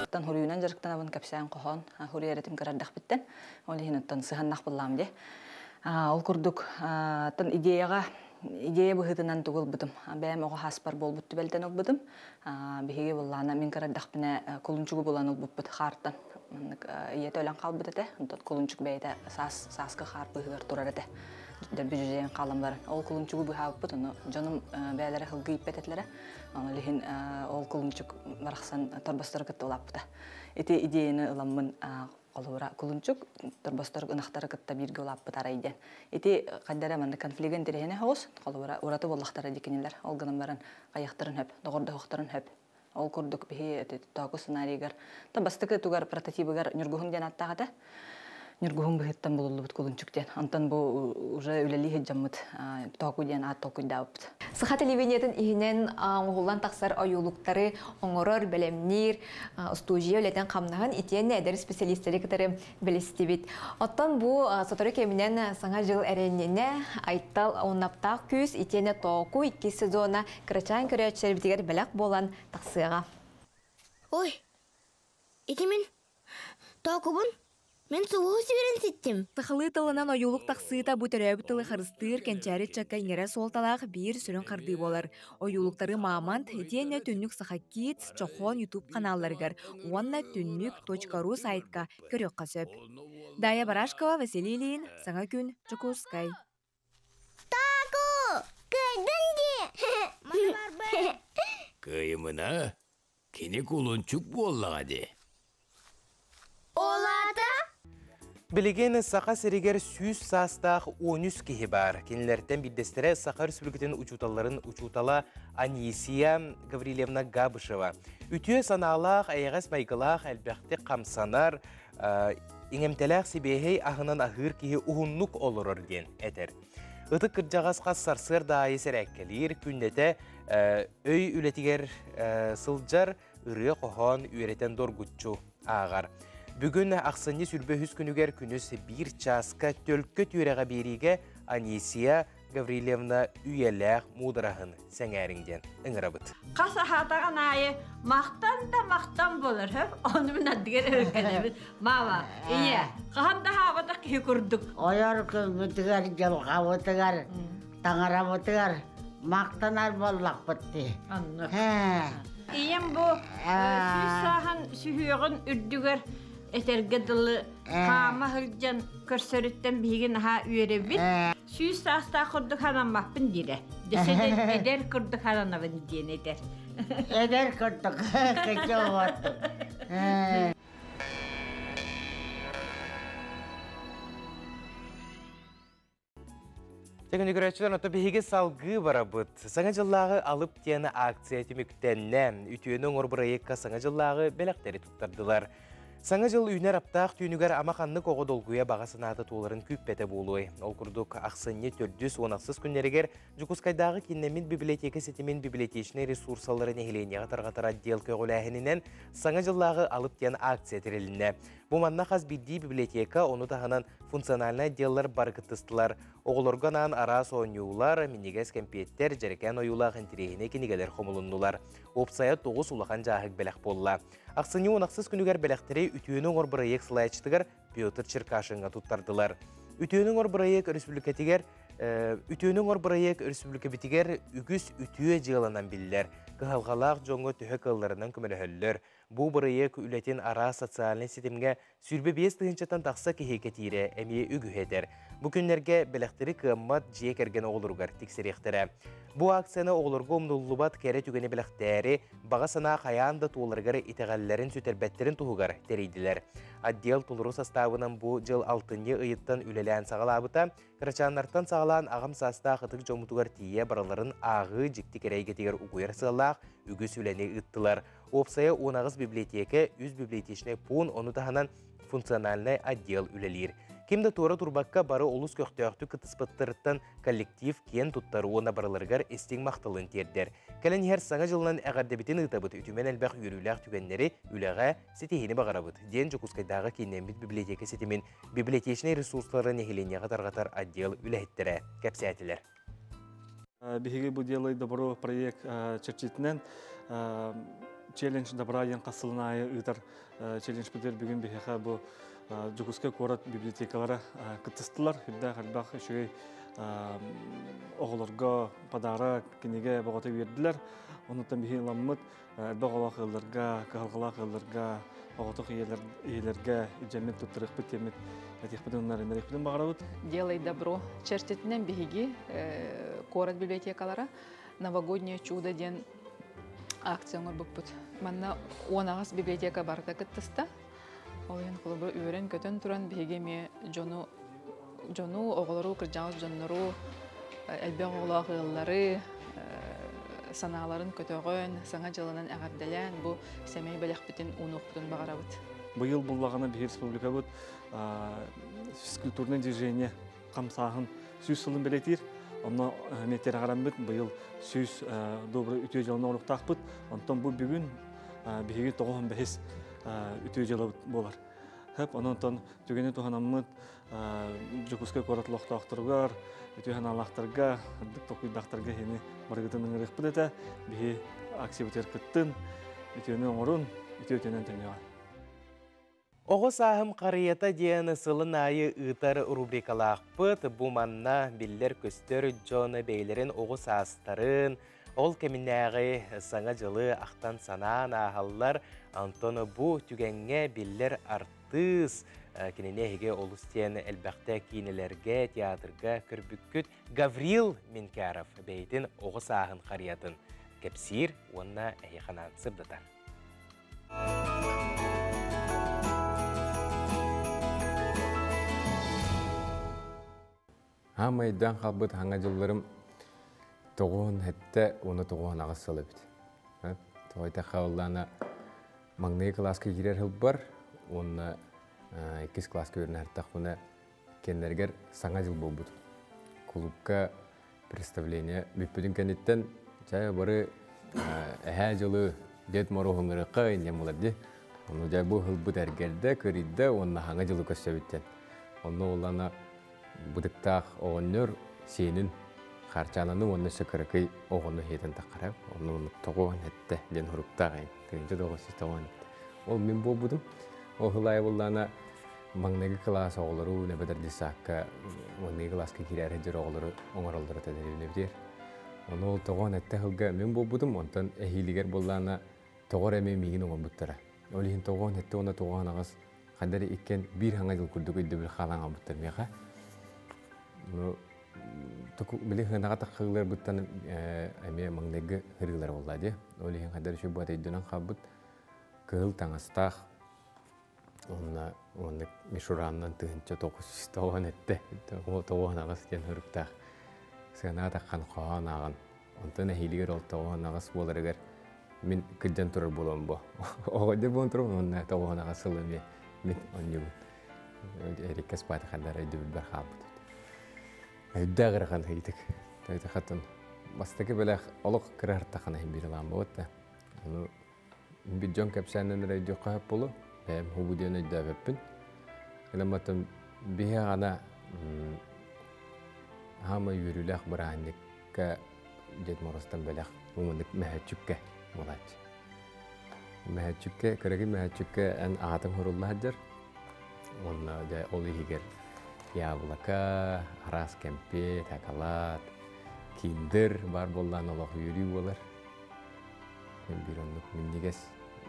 Оттон хуруйунан дьарыктанабын кэпсээн хоһоон хуруй эрэтим кырардахпыттан ол иһин оттон сыһаннах буллаам дии. Ол курдук тон идеяҕа идея быһыытынан тугу ылбытым бэйэм оҕо хаспар буолбут түбэлтэн ылбытым. Биһиги буллаана мин кырардахпына кулунчугу булан ылбыппыт хаартан. Маннык ийэтэ өлөн хаалбыт этэ. Онтон кулунчук бэйэтэ саас сааскы хаар быыһыгар турар этэ. Дөлбү дьүдьэйэн хаалан баран. Ол кулунчугу быһаабыппыт, ону дьонум бэйэлэрэ сылгы ииппэт этилэрэ. Ону лиһин ол кулунчук барахсан торбостору кытта улааппыта. Ити идеяны ыламмын холобура кулунчук торбостор ынахтары кытта бииргэ улааппыт арай диэн. Ити хайдара маннык конфлигын интэриэһинэ соҕус, холобура ураты буоллахтара дикинилэр. Ол гынан баран хайахтарын хөп, доҕордоһохторун хөп. Ол курдук биһи тооку сценарийыгар та бастакы тугар прототибыгар Ньургуһун диэн аттаах этэ. Ньургуһун быһыттан булуллубут кулунчук диэн. Онтон бу уже үлэлии сылдьаммыт тооку диэн аат толкуйдаабыппыт. Саха телевидениетын иһинэн оҥоһуллан тахсар ойуулуктары оҥорор, бэлэмниир устуудьуйа үлэтин хамнаһын итиэннэ эдэр специалистэри кытары билистибит. Оттон бу сотору кэминэн Саҥа дьыл эрэннинэ Айтал уоннаптаах күүс итиэннэ Тооку иккис сезона кырачаан көрөөччүлэрбитигэр бэлэх буолан тахсыаҕа. Ой, ити мин Тоокубун мин сулуһу сүүрэн ситтим. Сахалыы тылынан ойуулук тахсыыта бу төрөөбүт тылы харыстыыр кэнчээри ыччакка иҥэрэр суолталаах биир сүрүн хардыы буолар. Ойуулуктары Мамонт итиэннэ Түннүк Саха Kids, Чохоон YouTube ханаалларыгар уонна түннүк.ру сайтка көрүөххэ сөп. Дая Барашкова, Василий Ильин, Саҥа күн, Дьокуускай. Тааку! Кыайдын дии! Кыайымына, кини кулунчук буоллаҕа дии. Ол аата? Билигин Саха сиригэр 100 саастаах 13 киһи баар. Кинилэртэн биирдэстэрэ Саха Республикатын учууталларын учуутала Анисия Гаврильевна Габышева. Үтүө санаалаах, эйэҕэс майгылаах, элбэхтик хамсанар, иҥэмтэлээх сибиэһэй аһынан аһыыр киһи уһуннук олорор диэн этэр. Ытык кырдьаҕас хас сарсыарда аайы сэрээккэлиир, күннэтэ өй үлэтигэр сылдьар, ырыа-хоһоон үөрэтэн доргуччу ааҕар. Бүгүн ахсынньы сүрбэ үһүс күнүгэр күнүс биир чааска төлкө түөрэҕэ биэриигэ Анисия Гаврильевна үйэлээх муудараһын сэҥээриҥ диэн ыҥырабыт. Хас аһаатаҕын аайы махтан да махтан болар хөп ону мин ардыгар өркөнөбүн мама ийэ хаһан да аһаабатах киһи курдук ойор күммүтүгэр дьылҕабытыгар таҥарабытыгар махтанар буоллахпыт дии оннук ийэм бу сүүс сааһын сүһүөҕүн үрдүгэр этэргэ дылы хаама сылдьан көрсөрүттэн биһиги наһаа үөрэбит 100 саастаах курдук ханаммаппын диирэ. Десе эдэр курдук хананабын диэн этэр. Эдэр курдук кычча уоттук. Тегүнү көрөөччүлэр, ото биһиги салгыы барабыт. Саҥа дьыллааҕы алып диэн акция түмүктэннэ. Үтүөнү оҥор бырайыакка саҥа дьыллааҕы бэлэхтэри туттардылар. Саҥа дьыл үүнэр аптаах түүнүгэр ама ханнык оҕо долгуйа баҕа санаата туоларын күүппэтэ буолуой. Ол курдук, ахсынньы төрдүс уон ахсыс күннэригэр Дьокуускайдааҕы кииннэммит библиотека ситимин библиотечнай ресурсалары нэһилиэнньэҕэ тарҕатар отдел көҕүлээһининэн Саҥа дьыллааҕы алып диэн акция тэрилиннэ. Бу манна хас биирдии библиотека, ону таһынан функциональнай отделлар бары кыттыстылар. Оҕолорго анаан араас оонньуулар, минньигэс кэмпиэттэр, дьэрэкээн ойуулаах интэриэһинэй кинигэлэр хомулуннулар. Уопсайа тоҕус улахан дьааһык бэлэх буолла. Ахсынньы уон ахсыс күнүгэр бэлэхтэри Үтүөнү оҥор бырайыак салайааччытыгар Петр Черкашиҥҥа туттардылар. Үтүөнү оҥор бырайыак өрөспүүбүлүкэтигэр Үтүөнү оҥор бырайыак өрөспүүбүлүкэбитигэр үгүс үтүө дьыаланан биллэр. Кыһалҕалаах дьоҥҥо төһө кыалларынан көмөлөһөллөр. Бу бырайыак үлэтин араас социальнай ситимҥэ 25 тыһыынчаттан тахса киһи кэтиирэ эмиэ үгүһү этэр. Бу күннэргэ бэлэхтэри кыаммат дьиэ кэргэн оҕолоругар тиксэриэхтэрэ. Бу акцияны оҕолорго умнуллубат кэрэ түгэни бэлэхтээри, баҕа санаа хайаан да туоларыгар итэҕэллэрин сүтэрбэттэрин туһугар тэрийдилэр. Отдел толору састаабынан бу дьыл алтынньы ыйыттан үлэлээн саҕалаабыта. Кырачааннартан саҕалаан аҕам саастаах ытык дьоммутугар тиийэ барыларын ааҕыы дьикти кэрэ эйгэтигэр угуйар сыаллаах үгүс үлэни ыыттылар. Уопсайа 18 библиотека, үс библиотечнай пуун, ону таһынан функциональнай отдел үлэлиир. Ким да туора турбакка бары олус көхтөөхтүк кыттыспыттарыттан коллектив киэн туттар уонна барыларыгар истиҥ махталын тиэрдэр. Кэлэн иһэр Саҥа дьылынан эҕэрдэбитин ыытабыт, үтүмэн элбэх үөрүүлээх түгэннэри, үлэҕэ ситиһиини баҕарабыт, диэн Дьокуускайдааҕы кииннэммит библиотека ситимин библиотечнай ресурстары нэһилиэнньэҕэ тарҕатар отдел үлэһиттэрэ кэпсээтилэр. Биһиги бу Делай добро проект чэрчитинэн челлендж добра диэн хас сылын аайы ыытар челленджпитигэр бүгүн биһиэхэ бу Дьокуускай куорат библиотекалара кыттыстылар. Үрдээх элбэх үчүгэй оҕолорго подарок, кинигэ бөҕөтө биэрдилэр. Онуттан биһи ыламмыт элбэх оҕолоох ыалларга, кыһалҕалаах ыалларга, оҕотох ийэлэргэ илдьэммит туттарыахпыт диэммит этиэхпитин уонна эрэннэриэхпитин баҕарабыт. Делай добро чэрчитинэн биһиги куорат библиотекалара Новогоднее чудо диэн акция оҥорбуппут. Манна 18 библиотека барыта кыттыста. Ол иһин холобура үөрэн-көтөн туран биһиги эмиэ дьону дьону, оҕолору, кырдьаҕас дьоннору, элбэх оҕолоох ыаллары санааларын көтөҕөн, саҥа дьылынан эҕэрдэлээн бу сэмэй бэлэхпитин уунуохпутун баҕарабыт. Быйыл буллаҕына биһи республикабыт физкультурное движение хамсааһын сүүс сылын бэлиэтиир. Онно метераҕараммыт быйыл сүүс добрый үтүө дьыаланы оҥоруохтаахпыт. Онтон бу бүгүн биһиги 95 үтүө дьыалабыт буолар. Хөп, онон түгэни туһанаммыт Дьокуускай куорат олохтоохторугар, үтүө санаалаахтарга, үрдүк толкуйдаахтарга иһини барыгытын ыҥырыахпыт этэ. Биһи акциябытыгар кыттын, үтүөнү оҥорун, үтүө үтүөнэн төннүөҕэ. Оҕо сааһым харыйата диэн сылын аайы ыытар рубрикалаахпыт. Бу манна биллэр-көстөр дьон бэйэлэрин оҕо саастарын, ол кэминээҕи Саҥа дьылы ахтан-санаан ааһаллар. Онтон бу түгэҥҥэ биллэр артыыс, кинини эһиги олус диэн элбэхтэ киинэлэргэ, театрга көрбүккүт Гаврил Менкяров бэйэтин оҕо сааһын харыйатын кэпсиир уонна эһиэхэ анаан сырдатар. Хаамайдан хаалбыт хаҥа дьылларым тоҕуһун хэттэ уонна тоҕуһун аҕыс сыл эбит. Тоҕойта хааллаана маҥнайгы кылааска киирэр сылбар уонна иккис кылааска үөрэнэ сырыттахпына кэннэригэр саҥа дьыл буолбут. Кулуупка представление бүппүтүн кэнниттэн чай бары эһээ дьылы Дед Мороһу ыҥырыахха инньэ буолар дии. Ону дьэ бу ылбыт эргэрдэ, кырыйда уонна хаҥа дьылы көрсөбүттэн. Онно улана бытыктаах оҕонньор сиэнин Харчаананы уонна өссө кыракый оҕону иһитэн таххара. Онно оннук тоҕуон эттэ диэн хуруктаах эн. Тыынча тоҕус тоҕуон эттэ. Ол мин буолбутум. Ол хылаайа буллаана маҥнайгы кылаас оҕолору эбэтэр десакка маҥнайгы кылааска киирэр сылдьар оҕолору оҥороллоро тэлэрибинэбитигэр. Ону ол тоҕоон эттэ сылга мин буолбутум, онтон эһиилигэр буоллаана тоҕо эрэ эмиэ миигин оҥорбуттара. Ол иһин тоҕоон эттэ уонна тоҕоон аҕыс ханна эрэ иккиэн биир хаҥа дьыл курдук өйдөбүл хаалан хаалбыттар миэхэ. Ну, били хынаҕа таххыыларбыттан эмиэ маҥнайгы ырыылар буолла дии. Ол иһин хайдар үчүгэй буолат өйдөнөн хаалбыт кыһыл таҥастаах уонна уонна мишураннан тыһынча тоҕус тоҕон этте тоҕуон аҕыс диэн суруктаах сыанаа таххан хоһоон ааҕан онтон эһиилигэр ол тоҕуон аҕыс буоларыгар мин кырдьан турар буолуом бу оҕо буолан турабын уонна тоҕуон аҕыс сыл эмиэ мин онньубун эрикке спати хандар өйдөбүлбэр хаалбыт өйдөөх ырахан ыйытык хатын бастакы бэлэх олох кыра хартахана иһин биир ылаан буолбут да ону Бир дьон кэпсээннэн эрэ өйдүөххэ сөп буолуо. Бэйэм хубу диэн өйдөөбөппүн. Гынан биһи ана хаама үөрүүлээх бырааһынньыкка Дед Морозтан бэлэх умынык мөһөччүккэ буолааччы. Мөһөччүккэ, кыракый мөһөччүккэ эн аатыҥ хурулла сылдьар. Онно дьэ ол иһигэр яблоко, араас кэмпиэт, шоколад, киндер баар буоллаан олох үөрүү буолар. Биир оннук минньигэс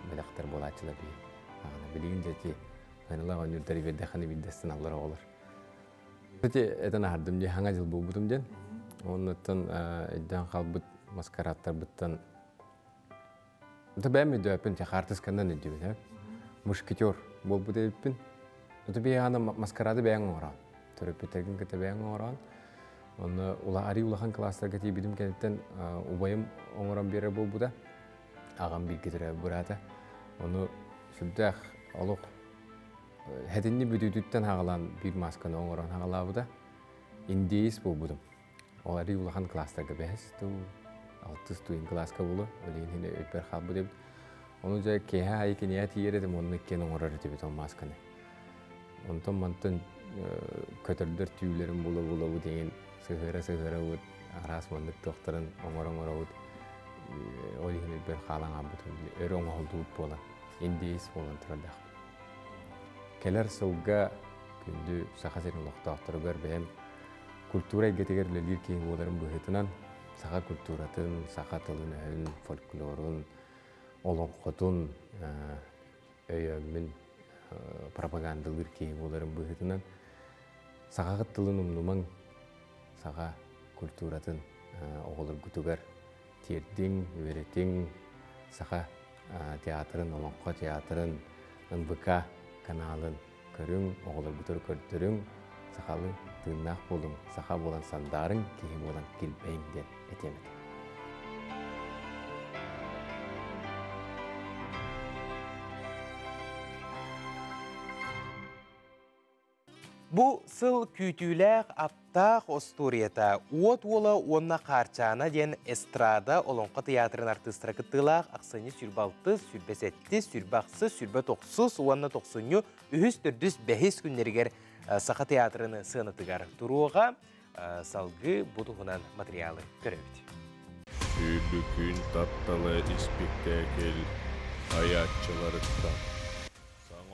бэлэхтэр буолааччылар биһи. Аны билигин дьэ ити Аныла оонньуурдары биэрдэххинэ биирдэстэн аллар оҕолор. Ити этэн аһардым дии, хаҥа дьыл буолбутум диэн. Оннуттан өйдөөн хаалбыт маскарадтарбыттан Это бэйэм өйдөөппүн, хаартысканан өйдүүбүн, мушкетер буолбут эбиппин. Это биһиэхэ маскарады бэйэҥ оҥороон, төрөппүттэргин кытта бэйэҥ оҥороон. Онно арыы улахан класстарга тиийбитим кэнниттэн убайым оҥорон биэрэр буолбута. Аҕам бииргэ төрөөбүт быраата. Ону сүрдээх олох хэтинни бүтүүтүттэн хаҕалаан биир масканы оҥорон хаҕалаабыта. Индеец буолбутум. Ол арыы улахан класстарга бэһис туу, алтыс туу класска булу, олин хини өйбөр хаалбыт эбит. Ону дьэ киэһэ айы киниэ тиийэр этим, онно иккиэн оҥорор этибит ол масканы. Онтон мантан көтөрдөр түүлэрин була-булабыт эҥин сыһыара-сыһыарабыт, араас маннык туохтарын оҥоро-оҥоробут. Ол иһин өйбөр хаалан хаалбытым, өрө оҥоһуллубут буолан, индеец буолан турардаах. Кэлэр сылга күндү Саха сирин олохтоохторугар бэйэм культура эйгэтигэр үлэлиир киһи буоларым быһыытынан саха культуратын, саха тылын-өһүн, фольклорун, олоҥхотун өйөөммүн пропагандалыыр киһи буоларым быһыытынан саха тылын умнумаҥ, саха культуратын оҕолоргутугар тиэрдиҥ, үөрэтиҥ, саха театрын, олоҥхо театрын, НВК каналын көрүҥ, оҕолоргутугар көрдөрүҥ, сахалыы тыыннаах буолуҥ, саха буолан сандаарыҥ, киһи буолан килбэйиҥ диэн этиэм этэ. Бу сыл күүтүүлээх аптаах остуоруйата Уот уола уонна Хаарчаана диэн эстрада Олоҥхо тыйаатырын артыыстара кыттыылаах ахсынньы 26, 27, 28, 29 уонна тохсунньу үһүс, төрдүс, бэһис күннэригэр Саха театрын сыанатыгар туруоҕа. Салгыы бу туһунан материалы көрөбүт. Сүллүкүүн таптала испиктээкил айааччыларыттан.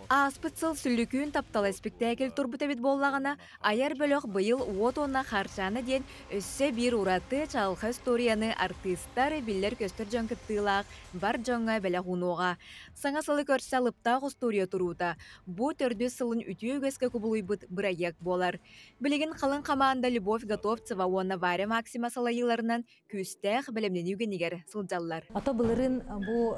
Ааспыт сыл Сүллүкүүн таптала испиктээкил турбут эбит буоллаҕына, айар бөлөх быйыл Уот уонна Хаарчаана диэн өссө биир ураты чаҕылхай устуоруйаны артыыстар, биллэр-көстөр дьон кыттыылаах бар дьоҥҥо бэлэх уунуоҕа. Саҥа сылы көрсө алыптаах устуоруйа туруута бу төрдүс сылын үтүө үгэскэ кубулуйбут бырайыак буолар. Билигин халыҥ хамаанда Любовь Готовцева уонна Варя Максима салайыыларынан күүстээх бэлэмнэнии үгэнигэр сылдьаллар. Ото былырыын бу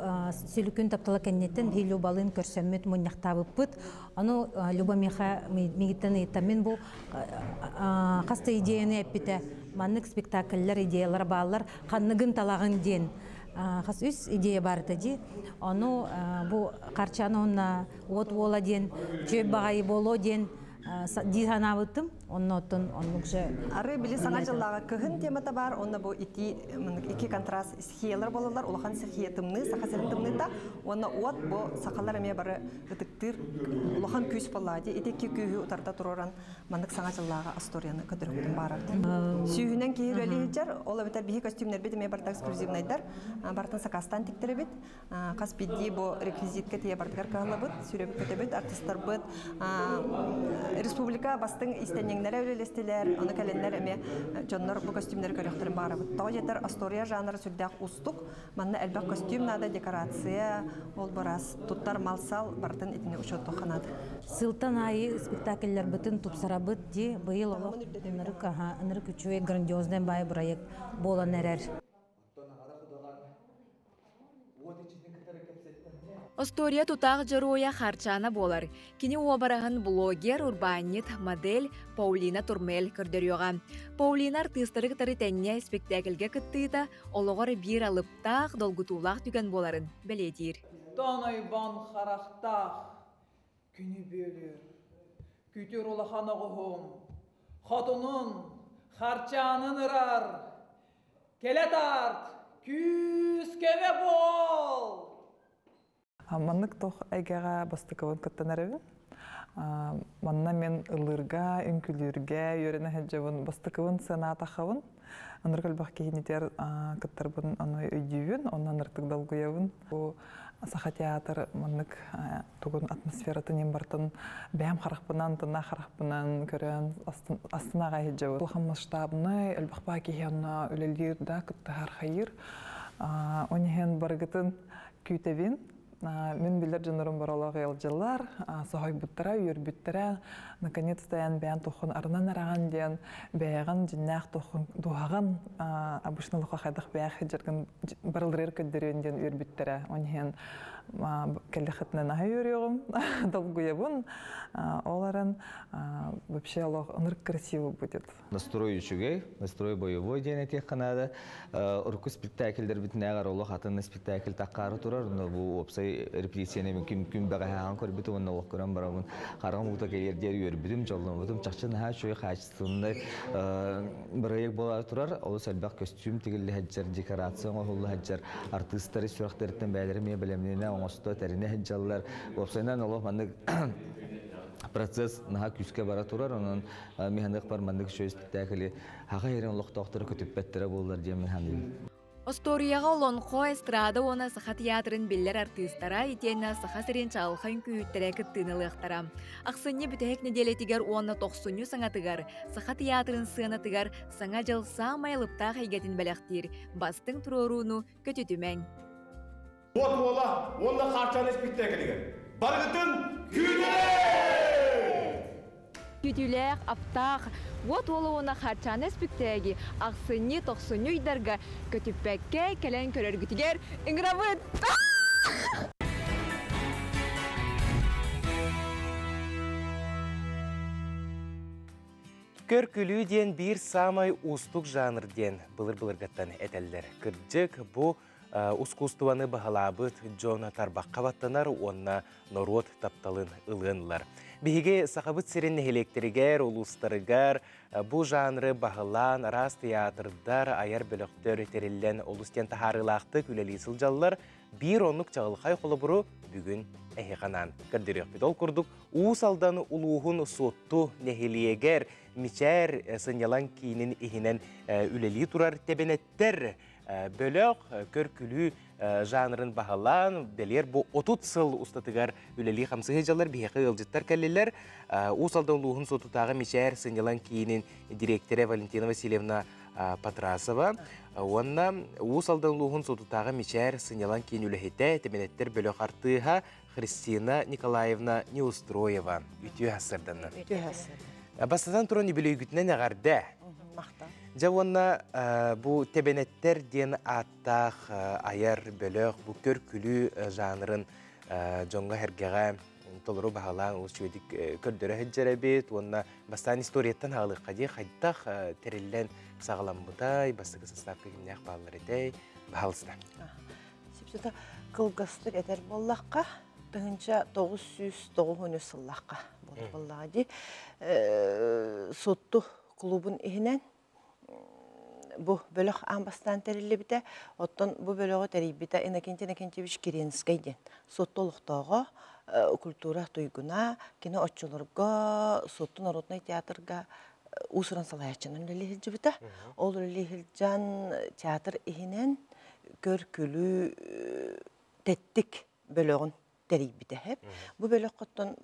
сүлүкүн таптала кэнниттэн биһи Любалыын көрсөммүт мунньахтаабыппыт. Ону Люба миэхэ мигиттэн ыйытта. Мин бу хас да идеяны эппитэ. Маннык спектакльлар идеялара бааллар. Ханныгын талаҕын диэн хас үс идея бар этэ дии. Ону бу Харчан уонна Уот уола диэн үчүгэй баҕайы буолуо диэн дии санаабытым. Онно оттон оннук же Ары били саҥа дьыллааҕы кыһын темата баар, уонна бу ити икки контраст стихиялар буолаллар, улахан стихия тымныы, саха сирин тымныыта, уонна уот бу сахалар эмиэ бары ытыктыыр улахан күүс буоллаҕа дии. Ити икки күүһү утарда туруоран маннык саҥа дьыллааҕы историяны көтөрүктүн баарар. Сүүһүнэн киһи үлэлии сылдьар, ол эбэтэр биһи костюмнарбыт эмиэ барыта эксклюзивнайдар, барытын сакаастаан тиктэрэбит. Хас биирдии бу реквизитка тиийэ бардыгар кыһаллабыт, сүрөбүт көтөбүт, артистарбыт республика бастыҥ истэнньэҥнэрэ үлэлэстилэр, ону кэлэннэр эмиэ дьоннор бу костюмнары көрүөхтэрин баҕарабыт. Тоҕо диэтэр Астория жанра сүрдээх уустук, манна элбэх костюм наада, декорация, ол барас туттар мал-сал барытын итини учуоттуохха наада. Сылтан аайы спектакльларбытын тупсарабыт дии, быйыл олох ынырык, ынырык үчүгэй грандиозный баай проект буолан эрэр. Остуоруйа тутаах дьоруойа Харчаана буолар. Кини уобараһын блогер, урбаанньыт, модель Паулина Турмель көрдөрүөҕэ. Паулина артыыстары кытары тэҥҥэ испиктээкилгэ кыттыыта олоҕор биир алыптаах, долгутуулаах түгэн буоларын бэлиэтиир. Тонойбон харахтаах күнү бүөлүүр. Күтүр улахан оҕуһум, хотунун, Харчаанын ырар, Кэлэ тарт, күүс-көмө буол! Маннык тох эйгэҕэ бастакыбын кыттан эрэбин. Манна мен ыллыырга, үҥкүүлүүргэ үөрэнэ сылдьабын, бастакыбын сыанаатахабын. Ынырык элбэх киһинитер кыттарбын ону өйдүүбүн, онно ынырыктык долгуйабын. Бу Саха театр маннык тугун атмосфератын иһин бартын бэйэм харахпынан, тына харахпынан көрөн астына сылдьабын. Улахан масштабнай, элбэх баа киһи онно үлэлиир да, кыттыһар хайыыр. Он иһин барыгытын күүтэбин. Мин билэр дьоннорум баролоох ыалдьылар, соһойбуттара, үөрбүттэрэ, наконец-то эн бэйэн туххун арынан араҕан диэн бэйэҕин дьиннээх туххун дуһаҕын обычно лоха хайдах бэйэх сылдьаргын барыларыгар көрдөрүөн диэн үөрбүттэрэ. Он иһин кэллэххитинэ наһаа үөрүөҕүм, долгуйабын. Ол аран вообще олох ынырык красиво будет. Настрой үчүгэй, настрой боевой диэн этиэххэ наада. Урукку спектакльдэрбитинээҕэр олох атын спектакль таккаары турар. Но бу уопсай репетицияны мин күн күн бэҕэһээҕин көрбүтүм уонна олох көрөн барабын. Хараҕым уута кэлиэр диэри үөрбүтүм, дьолломмутум. Чахчы наһаа үчүгэй хаачыстыбаннай бырайыак буола турар. Олус элбэх көстүүм тигиллэ сылдьар, декорация оҥоһулла сылдьар. Артыыстары сүрэхтэриттэн бэйэлэрэ эмиэ бэлэмнэнэ оҥосто, тэринэ сылдьаллар. Уопсайынан олох маннык процесс наһаа күүскэ бара турар. Онон миһаныахпар маннык үчүгэй спектакли хаха иһэрин олохтоохторо көтүппэттэрэ буоллар диэн мин саныыбын. Остуоруйаҕа олоҥхо, эстрада уонна Саха театрын биллэр артыыстара итиэннэ Саха сирин чаҕылхай үҥкүүһүттэрэ кыттыыны ылыахтара. Ахсынньы бүтэһик нэдиэлэтигэр уонна тохсунньу саҥатыгар Саха театрын сыанатыгар Саҥа дьыл саамай алыптаах эйгэтин бэлэхтиир бастыҥ туруорууну көтүтүмэҥ. Уот уола уонна Хаарчаана испиктээкилигэр барыгытын күүтэрэ! Күтүүлээх, аптаах Уот уола уонна Хаарчаана испиктээги ахсынньы, тохсунньу ыйдарга көтүппэккэ кэлэн көрөргүтүгэр ыҥырабыт! Көр-күлүү диэн биир саамай уустук жанр диэн былыр-былыргаттан этэллэр. Кырдьык, бу ускуустубаны баһылаабыт дьон тарбахха баттанар уонна норуот тапталын ылыан ылар. Биһиги Сахабыт сирин нэһилиэктэригэр, улуустарыгар бу жанры баһылаан араас театрдар, айар бөлөхтөр тэриллэн олус диэн таһаарыылаахтык үлэлии сылдьаллар. Биир оннук чаҕылхай холобуру бүгүн эһиэхэ анаан көрдөрүөхпүт. Ол курдук Уус Алдан улууһун Суотту нэһилиэгэр Мичээр сынньалаҥ киинин иһинэн үлэлии турар тэбэнэттэр бөлөх көр-күлүү жанрын баһылаан, бэлиэр бу 30 сыл устатыгар үлэлии хамсыы дьаллар биһиэхэ ыалдьыттар кэллилэр. Уус Алдан улууһун Суотутааҕы Мичээр сынньалаҥ киинин дириэктэрэ Валентина Васильевна Патрасова уонна Уус Алдан улууһун Суотутааҕы Мичээр сынньалаҥ киин үлэһитэ, Тэмэнэттэр бөлөх артыыһа Христина Николаевна Неустроева үтүө сарсыарданнан. Үтүө сарсыардан. Бастатан туран үбүлүөйгүтүнэн эҕэрдэ. Махтал. Дьэ уонна бу Тэбэнэттэр диэн ааттаах айар бөлөх бу көр-күлүү жанрын дьоҥҥо-сэргэҕэ толору баһылаан олус үчүгэйдик көрдөрө сылдьар эбит уонна бастаан историяттан хаалыахха дии хайдах тэриллэн саҕаламмытай бастакы составка кимнээх бааллар этэй баһаалыста. Сипсата кылгастык этэр буоллахха 1993 сыллаахха буоллаҕа дии Суотту клубун иһинэн бу бөлөх аан бастаан тэриллибитэ. Оттон бу бөлөҕү тэрийбитэ Иннокентий Иннокентьевич Киренскэй диэн Суотту олохтооҕо, культура туйгуна. Кини оччолорго Суотту народнай театрга уус-уран салайааччынан үлэлии сылдьыбыта. Ол үлэлии сылдьан театр иһинэн көр-күлүү тэттик бөлөҕүн тэрийбитэ. Бу бөлөххөттөн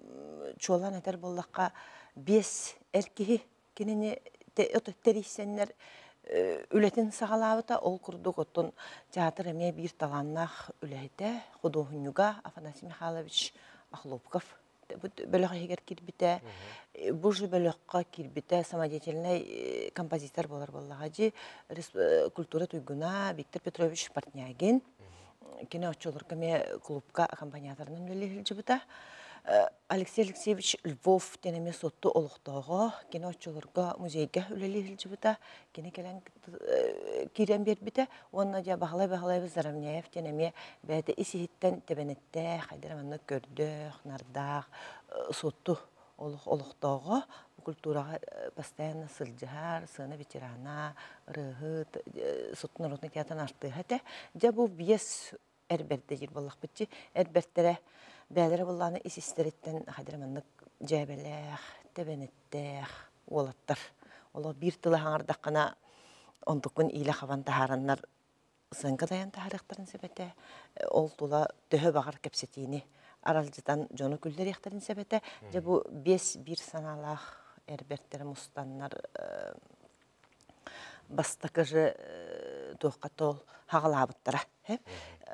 чуолаан этэр буоллахха, биэс эр киһи кинини тэрийсэннэр үлэтин саҕалаабыта. Ол курдук оттон театр эмиэ биир талааннаах үлэһитэ, худуоһунньуга Афанасий Михайлович Охлопков бөлөх иһигэр киирбитэ. Бу же бөлөххө киирбитэ самодеятельнай композитор буолар буоллаҕа дии. Культура туйгуна Виктор Петрович Портнягин. Кини оччолорго эмиэ клубка аккомпаниаторынан үлэлии сылдьыбыта. Алексей Алексеевич Львов диэн эмиэ Суотту олохтооҕо. Кини оччолорго музейга үлэлии сылдьыбыта. Кини кэлэн киирэн биэрбитэ. Уонна дьэ Баһылай Баһылаевич Заровняев диэн эмиэ бэйэтэ ис-иһиттэн тэбэнэттээх, хайдах маннык көрдөөх, нардаах Суотту олохтооҕо культураҕа постоянно сылдьыһар, сыана ветерана, ырыаһыт, Суотту народнай театрын артыыһа этэ. Дьэ бу биэс Эр бэрдэ диир буоллахпытчы. Эр бэртэрэ бээлэрэ буоллаҕына ис истэриттэн хадыр маннык дьээбэлээх, тэбэнэттээх уолаттар. Олох биир тылы хаҥардаххына онтуккун иилэ хабан таһаараннар сыаҥка дайан таһаарыахтарын сөп этэ. Ол тула төһө баҕар кэпсэтиини аралдьытан дьону күллэриэхтэрин сөп этэ. Дьэ бу биэс биир санаалаах эр бэртэрэ мустаннар бастакы же туохха тол хаҕалаабыттара.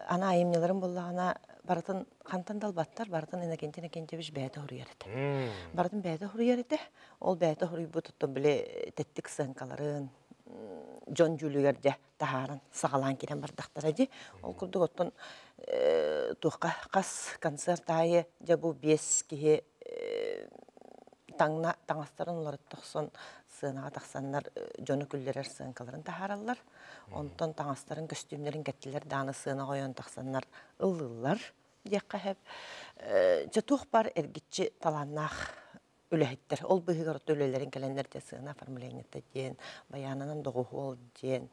Аны айымньыларын буллаҕына барытын хантан да ылбаттар, барытын Иннокентий Иннокентьевич бэйэтэ суруйар этэ. Барытын бэйэтэ суруйар этэ. Ол бэйэтэ суруйбут оттон били тэттик сыаҥкаларын дьон дьүүлүгэр дьэ таһааран саҕалаан киирэн бардахтара дии. Ол курдук оттон туохха хас концерт аайы дьэ бу биэс киһи таҥна таҥастарын уларытта охсон сыанаҕа тахсаннар дьону күллэрэр сыаҥкаларын таһаараллар. Онтон таҥастарын, көстүүмнэрин кэттилэр даҕаны сыанаҕа ойон тахсаннар ыллыыллар диэххэ сөп. Дьэ туох баар эргиччи талааннаах үлэһиттэр. Ол быыһыгар отто үлэлэрин кэлэннэр дьэ сыана оформлениета диэн, баянынан доҕуһуол диэн,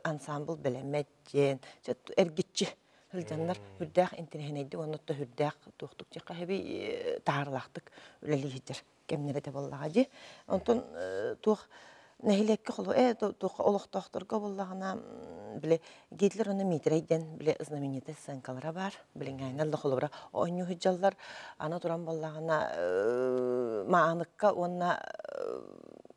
ансаамбыл бэлэмэ диэн, дьэ эргиччи сылдьаннар үрдээх интэриэһинэйдик уонна отто үрдээх туохтук диэххэ сөбүй таһаарылаахтык үлэлии сылдьар кэмнэрэ да буоллаҕа дии. Онтон туох нэһилиэккэ холу туох олохтоохторго буоллаҕына били Гитлер уонна Митрей диэн били знаменитый сценкалара баар. Билиҥҥээҥҥэ да холобура оонньуу сылдьаллар. Аны туран буоллаҕына Мааныкка уонна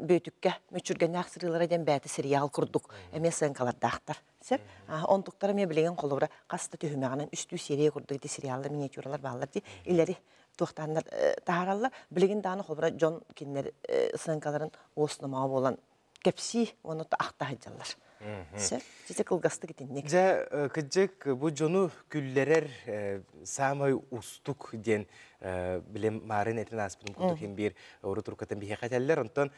Бүөтүккэ мүччүргэннээх сырыылара диэн бэйэтэ сериал курдук эмиэ сценкалардаахтар. Сөп. Онтуктара эмиэ билигин холобура хас да түһүмэҕинэн үстүү серия курдук ити сериаллар, миниатюралар бааллар дии. Илэри туохтааннар таһаараллар. Билигин даҕаны холобура дьон кинилэр сценкаларын уос номоҕо буолан кэпсии уонна ахта сылдьаллар. Сөп. Чичэ кылгастык итинник. Дьэ, кыдьык, бу дьону күллэрэр саамай устук диэн билим маарын этин ааспытым курдук иһин биир урут уруккаттан биһиэхэ этэллэр. Онтон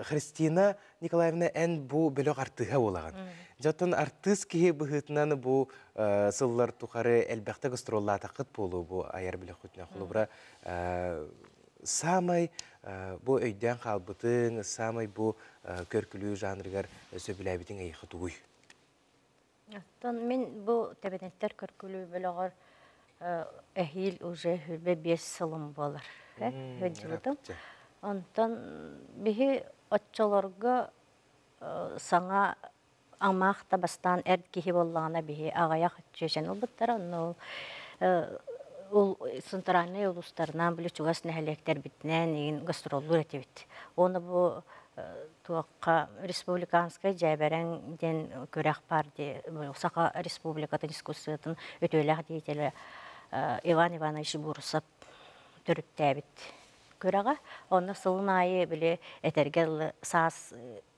Христина Николаевна, эн бу бөлөх артыыһа буолаҕын. Дьэ, оттон артыыс киһи быһыытынан бу сыллар тухары элбэхтэ гастроллаатаххыт буолуо бу айар бөлөххүтүнэн. Холобура, саамай бу өйдөөн хаалбытыҥ, саамай бу көркүлүү жанрыгар сөбүлээбитиҥ эйиэхэ тугуй? Оттон мин бу Тэбэнэттэр көркүлүү бөлөҕөр эһиил уже 25 сылым буолар. Сылдьыбытым. Онтон биһи оччолорго саҥа амаах да бастаан эр киһи буоллаҕына биһи аҕыйах чүөчэни ылбыттара. Онно ол центральнай улуустарынан били чугас нэһилиэктэрбитинэн игин гастроллуур этибит. Уонна бу туохха республиканскай дьээбэрэҥ диэн күрэх баар дии Саха Республикатын искусствотын үтүөлээх деятелэ Иван Иванович Бурусов төрүттээбит күрэҕэ. Онно сылын аайы били этэргэ дылы саас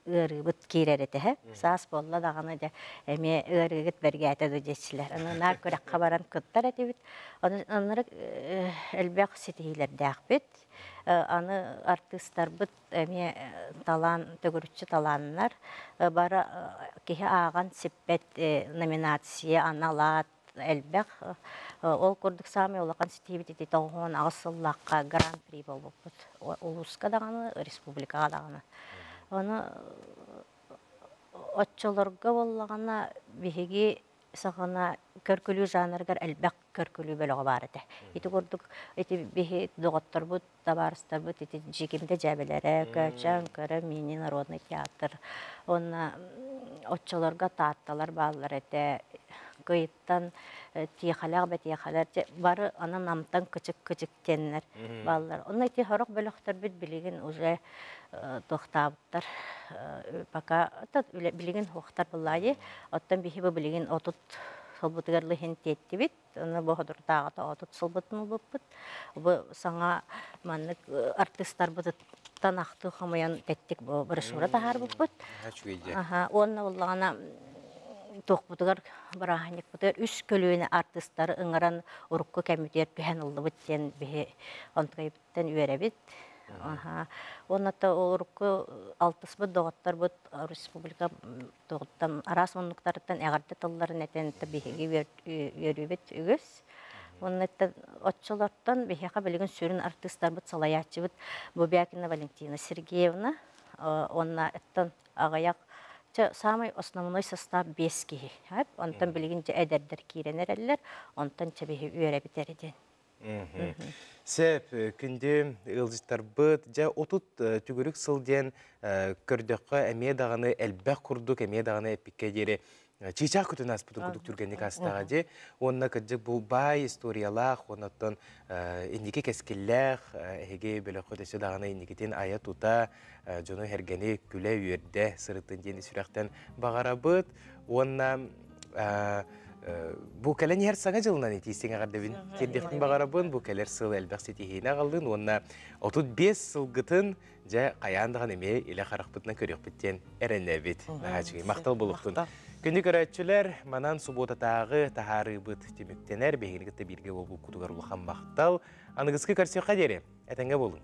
ыарыыбыт киирэр этэ. Саас буолла даҕаны дьэ эмиэ ыарыыгыт бэргээтэ да диэччилэр. Аны наар күрэххэ баран кыттар этибит. Аны аннары элбэх ситиһиилэрдээхпит. Аны артыыстарбыт эмиэ талаан төгүрүччү талааннар бары киһи ааҕан сиппэт номинация анал аат элбэх. Ол курдук саамай улахан ситиһиибит ити 98 сыллаахха гран-при буолбуппут. Улууска даҕаны, республикаҕа даҕаны. Ону оччолорго буоллаҕына биһиги саҕана көркүлүү жанрыгар элбэх көркүлүү бөлөҕө баар этэ. Ити курдук ити биһи доҕотторбут, табаарыстарбыт ити Дьиикимдэ дьээбэлэрэ, Көөчөөн көрө мини народный театр уонна оччолорго Таатталар бааллар этэ. Кыйыттан Тиэхэлээх бэтиэхэлэр бары аны Намтан кычык-кычык диэннэр бааллар. Онно ити сорох бөлөхтөрбүт билигин уже туохтаабыттар пока билигин суохтар былаайы. Оттон биһи бу билигин 30 сылбытыгар лыһын тиэттибит. Аны бу ходурдааҕыта 30 сылбытын ылбыппыт. Бу саҥа маннык артыыстарбытыттан ахтыы хомуйан тэттик бу брошюра таһаарбыппыт. Аха, уонна буллаҕына туохпутугар бырааһынньыкпытыгар үс көлүөнэ артыыстары ыҥыран урукку кэммитигэр түһэн ыллыбыт диэн биһи онтукайбыттан үөрэбит. Аха. Уонна то урукку алтыспыт доҕотторбут республика тугуттан араас муннуктарыттан эҕэрдэ тылларын этэн биһиги үөрүүбүт үгүс. Уонна оччолортон биһиэхэ билигин сүрүн артыыстарбыт салайааччыбыт Бубякина Валентина Сергеевна уонна оттон аҕыйах Чэ, самый основной состав 5 киһи. Онтон билигин дьэ эдэрдэр киирэн эрэллэр, онтон чэ биһи үөрэбит эрэ диэн. Сөп, күндү ыалдьыттарбыт, дьэ отут түгүрүк сыл диэн көрдөххө эмиэ даҕаны элбэх курдук, эмиэ даҕаны эппиккэ диэри чыычаах күтүн ааспытын курдук түргэнник аастаҕа дии. Уонна кырдьык бу баай историялаах, оннуттан инники кэскиллээх, эһиги бөлөххүт өссө даҕаны инникитин айа-тута, дьону-сэргэни күлэ-үөрдэ сырыттын диэн сүрэхтэн баҕарабыт. Уонна бу кэлэн иһэр саҥа дьылынан итиистиҥ эҕэрдэбин тиэрдиэхпин баҕарабын. Бу кэлэр сыл элбэх ситиһиини аҕаллын уонна 35 сылгытын дьэ хайаан даҕаны эмиэ илэ харахпытынан көрүөхпүт диэн эрэнэбит. Наһаа үчүгэй. Махтал буолуохтун. Күндү көрөөччүлэр, манан субуотатааҕы таһаарыыбыт түмүктэнэр. Биһигини кытта бииргэ буолбуккутугар улахан махтал. Аныгыскы көрсүөххэ диэри. Этэҥҥэ буолуҥ.